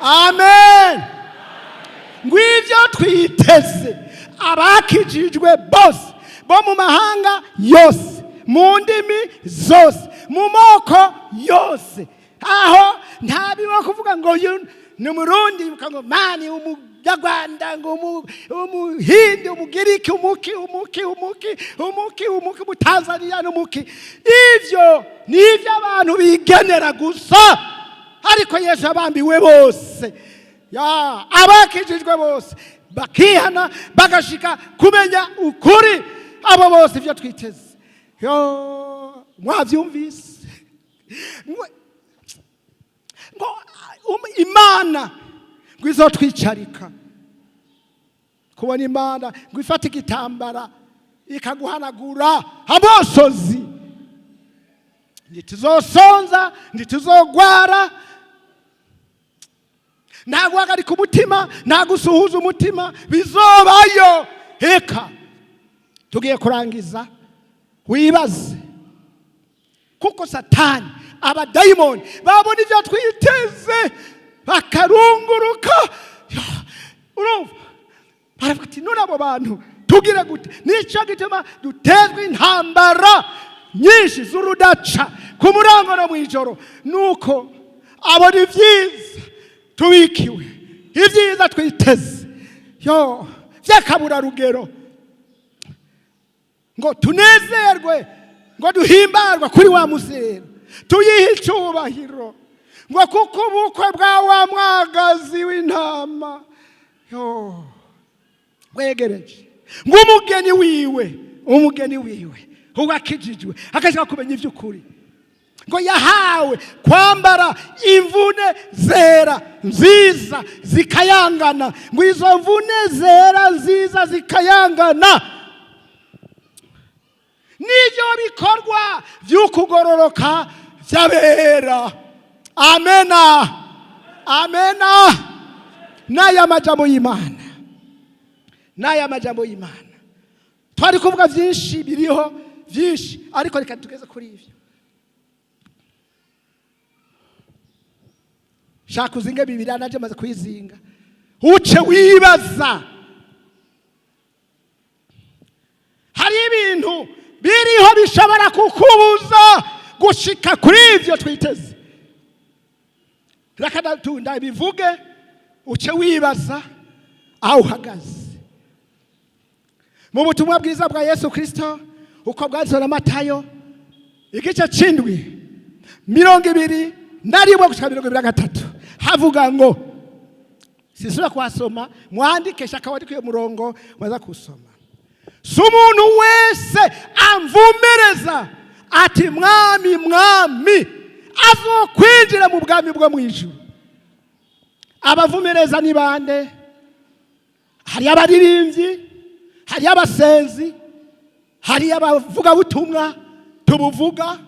amen. Ngw'ibyo twiteze, abakijijwe bose bo mu mahanga yose, mu ndimi zose, mu moko yose, aho nta biba kuvuga ngo uyu ni Umurundi, ngo mani Umunyarwanda, ngo Umuhindi, Umugiriki, umuki, umuki, umuki, umuki, umuki, Umutanzaniya n'umuki. Ivyo ni iby'abantu bigenera gusa, ariko Yesu yabambiwe bose. Ya abakijijwe bose bakihana bagashika kumenya ukuri, abo bose ibyo twiteze yo mwabyumvise. Ngo Imana ngo izotwicarika kubona Imana, ngo ifate igitambara ikaguhanagura amosozi. Ntituzosonza, ntituzogwara, nta guhagarika umutima, nta gusuhuza umutima bizobayo. Heka tugiye kurangiza. Wibaze kuko Satani, abadayimoni babona ibyo twiteze bakarunguruka. Urumva baravuga ati: "None abo bantu tugire gute?" Nicyo gituma dutezwa intambara nyinshi z'urudaca ku murango no mu ijoro, nuko abona ibyiza tubikiwe, ibyiza twiteze yo by'akaburarugero, ngo tunezerwe. Ngo duhimbarwa kuri wa musero, tuyihe icyubahiro, ngo kuko ubukwe bwa wa mwagazi w'intama yo wegereje, ngo umugeni wiwe ubwo akijijwe akashaka kumenya iby'ukuri, ngo yahawe kwambara imvune zera nziza zikayangana. Ngo izo mvune zera nziza zikayangana n'ibyo bikorwa by'ukugororoka by'abera. Amena, amena. N'aya majambo y'Imana, n'aya majambo y'Imana. Twari kuvuga byinshi, biriho byinshi, ariko reka tugeze kuri ibyo. Shaka uzinge Bibiliya, naje maze kuyizinga, uce wibaza. Hari ibintu biriho bishobora kukubuza gushika kuri ibyo twiteze. Reka ndabivuge, uce wibaza aho uhagaze. Mu butumwa bwiza bwa Yesu Kirisito uko bwanditswe na Matayo, igice c'indwi, 21 gushika 23, havuga ngo, sisubira kuhasoma, mwandike, shaka wandike uyo murongo waza kusoma: "Si umuntu wese amvumereza ati 'Mwami, Mwami' azokwinjira mu bwami bwo mu ijuru." Abavumereza ni bande? Hari abaririmbyi, hari abasenzi, hari abavugabutumwa tubuvuga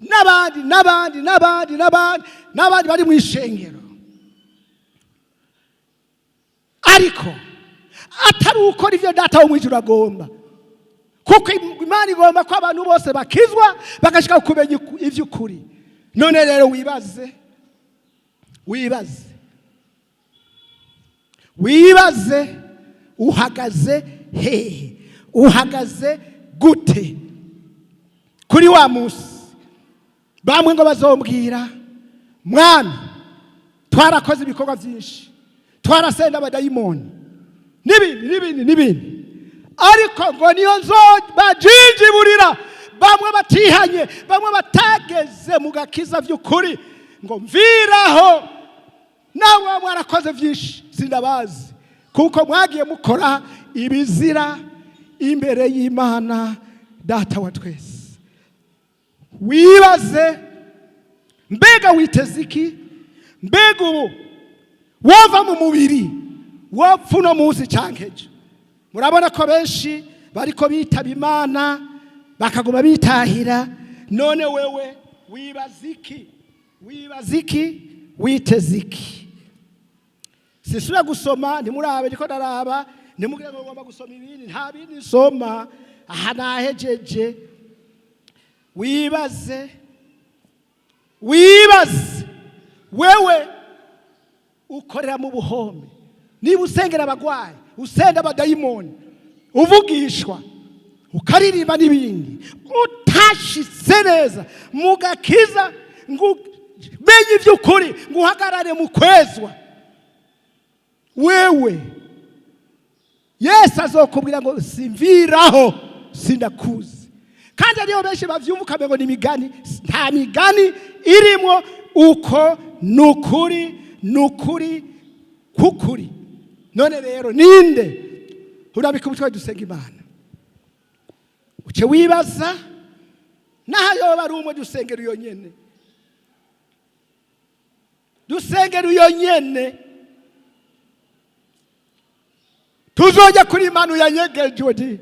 n'abandi n'abandi n'abandi n'abandi n'abandi bari mu ishengero, ariko atari ukora ibyo Data wo mu ijuru agomba, kuko Imana igomba ko abantu bose bakizwa bagashika kumenya iby'ukuri. None rero wibaze, wibaze, wibaze, uhagaze hehe? Uhagaze gute kuri wa munsi? Bamwe ngo bazombwira: "Mwami, twarakoze ibikorwa byinshi, twarasenda abadayimoni n'ibindi n'ibindi n'ibindi." Ariko ngo niyo nzobajinjiburira, bamwe batihanye, bamwe batageze mu gakiza by'ukuri, ngo: "Mviraho, nawe mwarakoze byinshi, sindabazi, kuko mwagiye mukora ibizira imbere y'Imana Data wa twese." Wibaze, mbega witeze iki? Mbega ubu wova mu mubiri, wopfa uno munsi cyangwa ejo? Murabona ko benshi bariko bitaba Imana bakaguma bitahira. None wewe wibaza iki? Wibaza iki? Witeze iki? Sisubira gusoma, ntimurabe ndiko ndaraba, ntimugire ngo ngomba gusoma ibindi. Nta bindi nsoma aha, nahejeje. Wibaze, wibaze, wewe ukorera mu buhome, niba usengera abagwayi, usenda abadayimoni, uvugishwa, ukaririmba n'ibindi, utashitse neza mu gakiza ngo umenye iby'ukuri, ngo uhagarare mu kwezwa, wewe Yesu azokubwira ngo: "Simviraho, sindakuzi." Kandi ariyo benshi bavyumva ukamengo ni imigani. Nta migani irimo, uko ni ukuri, ni ukuri kukuri. None rero ninde urabika umutwe? Dusenga Imana, uce wibaza naho yoba ari umwe. Dusengera iyo nyene, dusengera iyo nyene. Tuzoja kuri manu yanyegejwe di,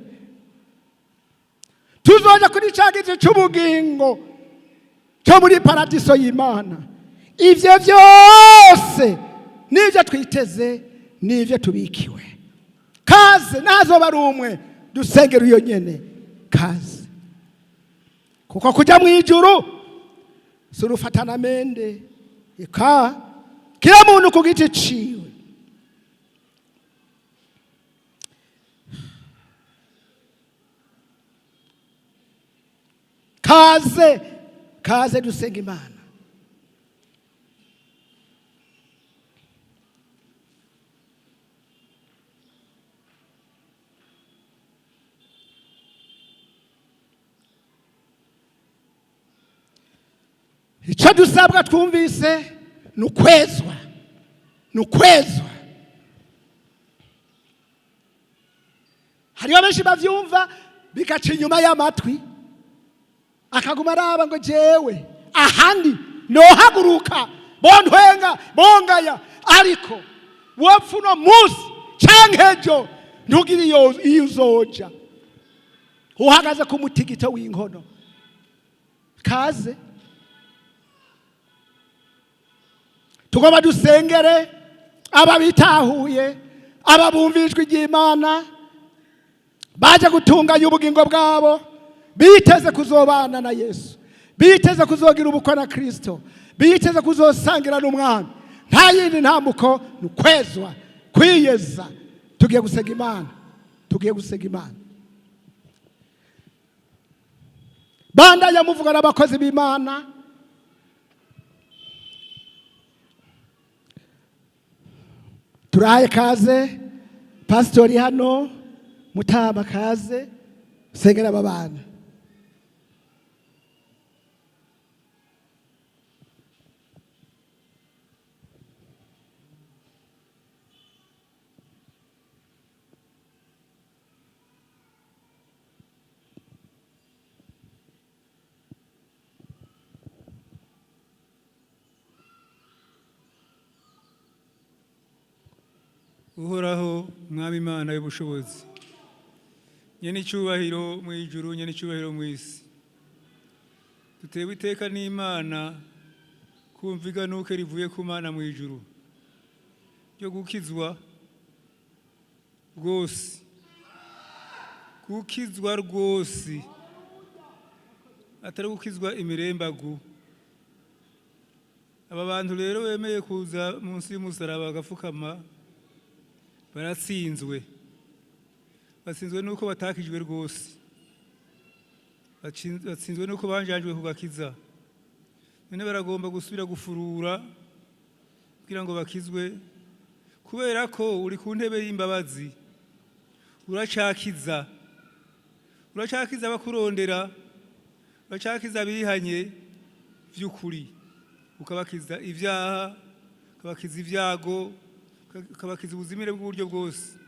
tuzoja kuri ca giti c'ubugingo cyo muri paradiso y'Imana. Ivyo vyose nivyo twiteze, nivyo tubikiwe. Kaze, nazoba ari umwe, dusengera iyo nyene. Kaze, kuko kujya mu ijuru si urufatana mende ika, kila muntu ku giti ciwe. Kaze, kaze dusenga Imana. Icyo dusabwa twumvise ni ukwezwa, ni ukwezwa. Hariho benshi babyumva bigaca inyuma y'amatwi, akaguma araba ngo jewe ahandi nohaguruka bontwenga bongaya, ariko wopfa uno munsi canke ejo ntugire iyo uzoja uhagaze ku mutigito w'inkono. Kaze tugomba dusengere aba bitahuye, aba bumva ijwi ry'Imana, baje gutunganya ubugingo bwabo, biteze kuzobana na Yesu, biteze kuzogira ubukwe na Kristo, biteze kuzosangira n'umwami. Nta yindi ntambuko, ni ukwezwa, kwiyeza. Tugiye gusenga Imana, tugiye gusenga Imana. Bandanya muvuga n'abakozi b'Imana. Turahaye kaze pasitori hano mutama, kaze sengera aba bana. Uhoraho Mwami Imana y'ubushobozi, nyene icyubahiro mu ijuru, nyene icyubahiro mu isi, dutewe iteka n'Imana kumva iganuke rivuye ku Mana mu ijuru ryo gukizwa rwose, gukizwa rwose, atari gukizwa imirembagu. Aba bantu rero bemeye kuza munsi y'umusaraba bagapfukama baratsinzwe. Batsinzwe nuko batakijwe rwose, batsinzwe nuko banjajwe kugakiza. None baragomba gusubira gufurura kugira ngo bakizwe, kubera ko uri ku ntebe y'imbabazi, uracakiza, uracakiza abakurondera, uracakiza abihanye by'ukuri, ukabakiza ibyaha, ukabakiza ibyago, ukabakiza ubuzimire bw'uburyo bwose.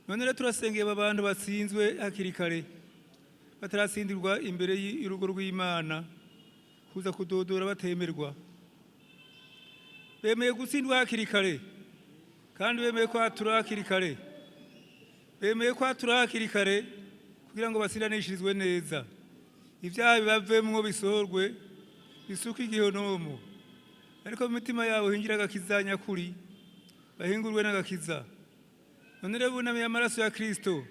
None rero turasengeye aba bantu batsinzwe hakiri kare, bataratsindirwa imbere y'urugo rw'Imana, kuza kudodora batemerwa. Bemeye gutsindwa hakiri kare, kandi bemeye kwatura hakiri kare, bemeye kwatura hakiri kare kugira ngo batsindanishirizwe neza, ibyaha bibavemwo bisohorwe, bisuke igihonomo, ariko mu mitima yabo hinjira agakiza nyakuri, bahingurwe n'agakiza. None rero bunamiye amaraso ya Kristo,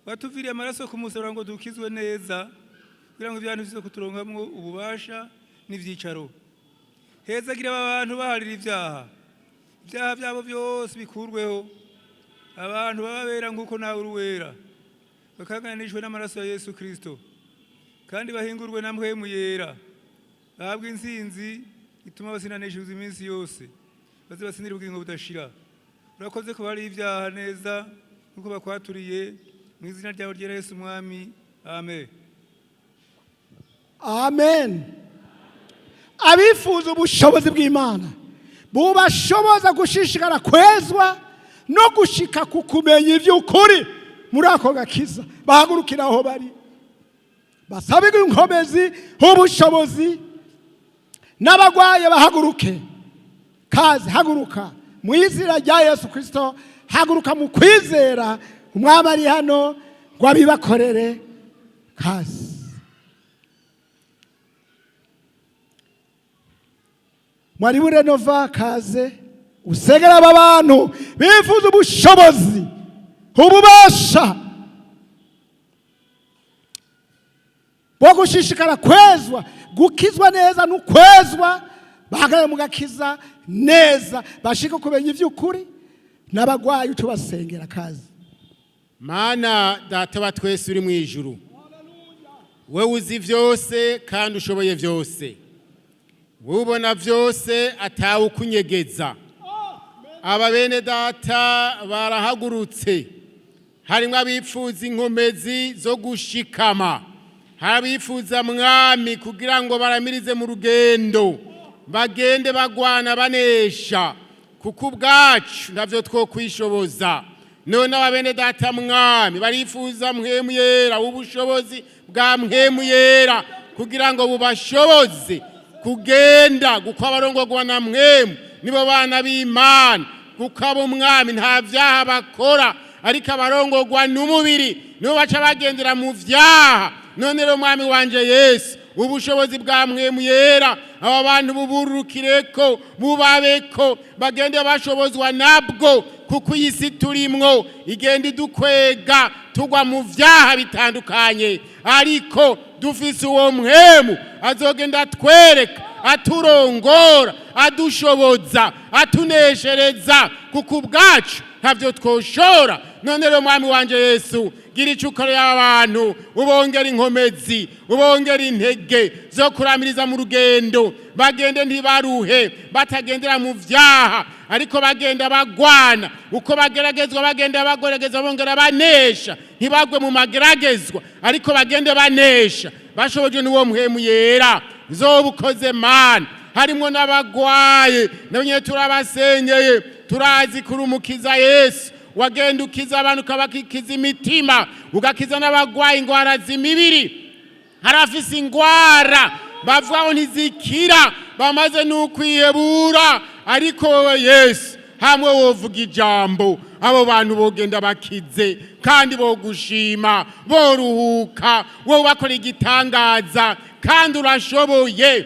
watuviriye amaraso ku musaraba ngo dukizwe neza, kugira ngo ibyaha bize kuturonkamwo ububasha n'ivyicaro. Hezagira aba bantu baharira ibyaha, ibyaha byabo byose bikurweho, abantu bababera nk'uko nawe uri uwera, bakanganishwe n'amaraso ya Yesu Kristo, kandi bahingurwe na mpwemu yera, bahabwe intsinzi ituma batsindanishirizwa iminsi yose, baze batsindire ubugingo budashira. Urakoze ko bari ibyaha neza nk'uko bakwaturiye, mu izina ryawe ryera Yesu Umwami, amen. Amen. Abifuza ubushobozi bw'Imana bubashoboza gushishikara kwezwa no gushika ku kumenya iby'ukuri muri ako gakiza, bahagurukira aho bari, basabirwe inkomezi, ubushobozi. N'abagwaye bahaguruke. Kaze, haguruka mu izina rya Yesu Kristo, haguruka mu kwizera, umwami ari hano ngo abibakorere. Kaze mwari burenova, kaze usegera aba bantu bifuza ubushobozi, ububasha bwo gushishikara kwezwa, gukizwa neza n'ukwezwa, bahagarare mu gakiza neza, bashike kumenya iby'ukuri. N'abagwayi tubasengera. Kaze. Mana Data wa twese uri mu ijuru, wowe uzi byose kandi ushoboye byose, wowe ubona byose atawe ukunyegeza. Aba bene data barahagurutse, harimo abifuza inkomezi zo gushikama, Hari abifuza, Mwami, kugira ngo baramirize mu rugendo, bagende bagwana banesha, kuko ubwacu ntabyo two kwishoboza. None aba bene data, Mwami, barifuza Mpwemu Yera, ubushobozi bwa Mpwemu Yera, kugira ngo bubashoboze kugenda, kuko abarongorwa na Mpwemu nibo bana b'Imana. Kuko abo, Mwami, nta vyaha bakora, ariko abarongorwa n'umubiri nibo baca bagendera mu vyaha. None rero, Mwami wanje Yesu, ubushobozi bwa Mpwemu Yera aba bantu bubururukireko, bubabeko, bagende bashobozwa nabwo, kuko iyi si turimwo igenda idukwega tugwa mu vyaha bitandukanye. Ariko dufise uwo Mpwemu azogenda atwereka, aturongora, adushoboza, atuneshereza, kuko ubwacu ntabyo twoshora. None rero, Mwami wanje Yesu, gira icyo ukorera abantu, ubongera inkomezi, ubongera intege zo kuramiriza mu rugendo, bagende ntibaruhe, batagendera mu vyaha, ariko bagenda bagwana uko bageragezwa, bagenda bageragezwa, bongera banesha. Ntibagwe mu mageragezwa, ariko bagende banesha bashobojwe n'uwo Mpwemu Yera. Zoba ukoze, Mana. Harimwo n'abagwaye, nabo nyene turabasengeye. Turazi kuri Umukiza Yesu, wagenda ukiza abantu, ukabakikiza imitima, ugakiza n'abagwaye ingwara z'imibiri. Hari afise ingwara bavuga ngo ntizikira, bamaze n'ukwihebura, ariko wowe Yesu, hamwe wovuga ijambo, abo bantu bogenda bakize kandi bogushima, boruhuka. Wowe bakora igitangaza kandi urashoboye.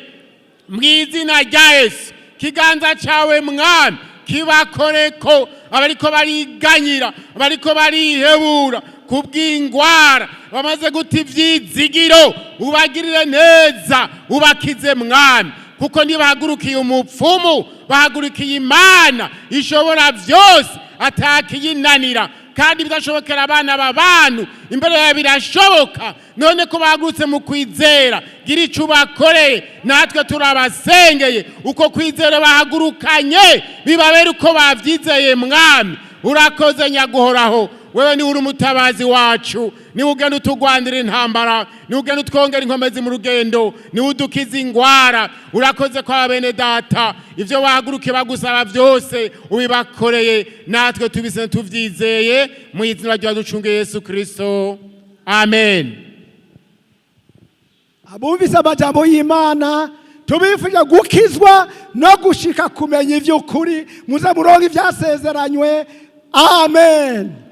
Mu izina rya Yesu, kiganza cyawe, Mwami, kibakoreko. Abariko bariganyira, abariko barihebura kubw'ingwara, bamaze guta ivyizigiro, ubagirire neza, ubakize, Mwami, kuko ntibahagurukiye umupfumu, bahagurukiye Imana ishobora byose, atakiyinanira. Kandi bidashobokera abana b'abantu, imbere yawe birashoboka. None ko bahagurutse mu kwizera, gira icyo ubakoreye. Natwe turabasengeye, uko kwizera bahagurukanye bibabere uko babyizeye. Mwami, urakoze nyaguhoraho. Wewe niwe uri umutabazi wacu, niwe ugenda utugwanira intambara, niwe ugenda utwongera inkomezi mu rugendo, niwe udukiza ingwara. Urakoze kwa bene data, ibyo bahagurukiye bagusaba byose ubibakoreye, natwe tubise tuvyizeye, mu izina rya ducunge Yesu Kristo, amen. Abumvise amajambo y'Imana, tubifuje gukizwa no gushika kumenya iby'ukuri, muze muronke ibyasezeranywe. Amen.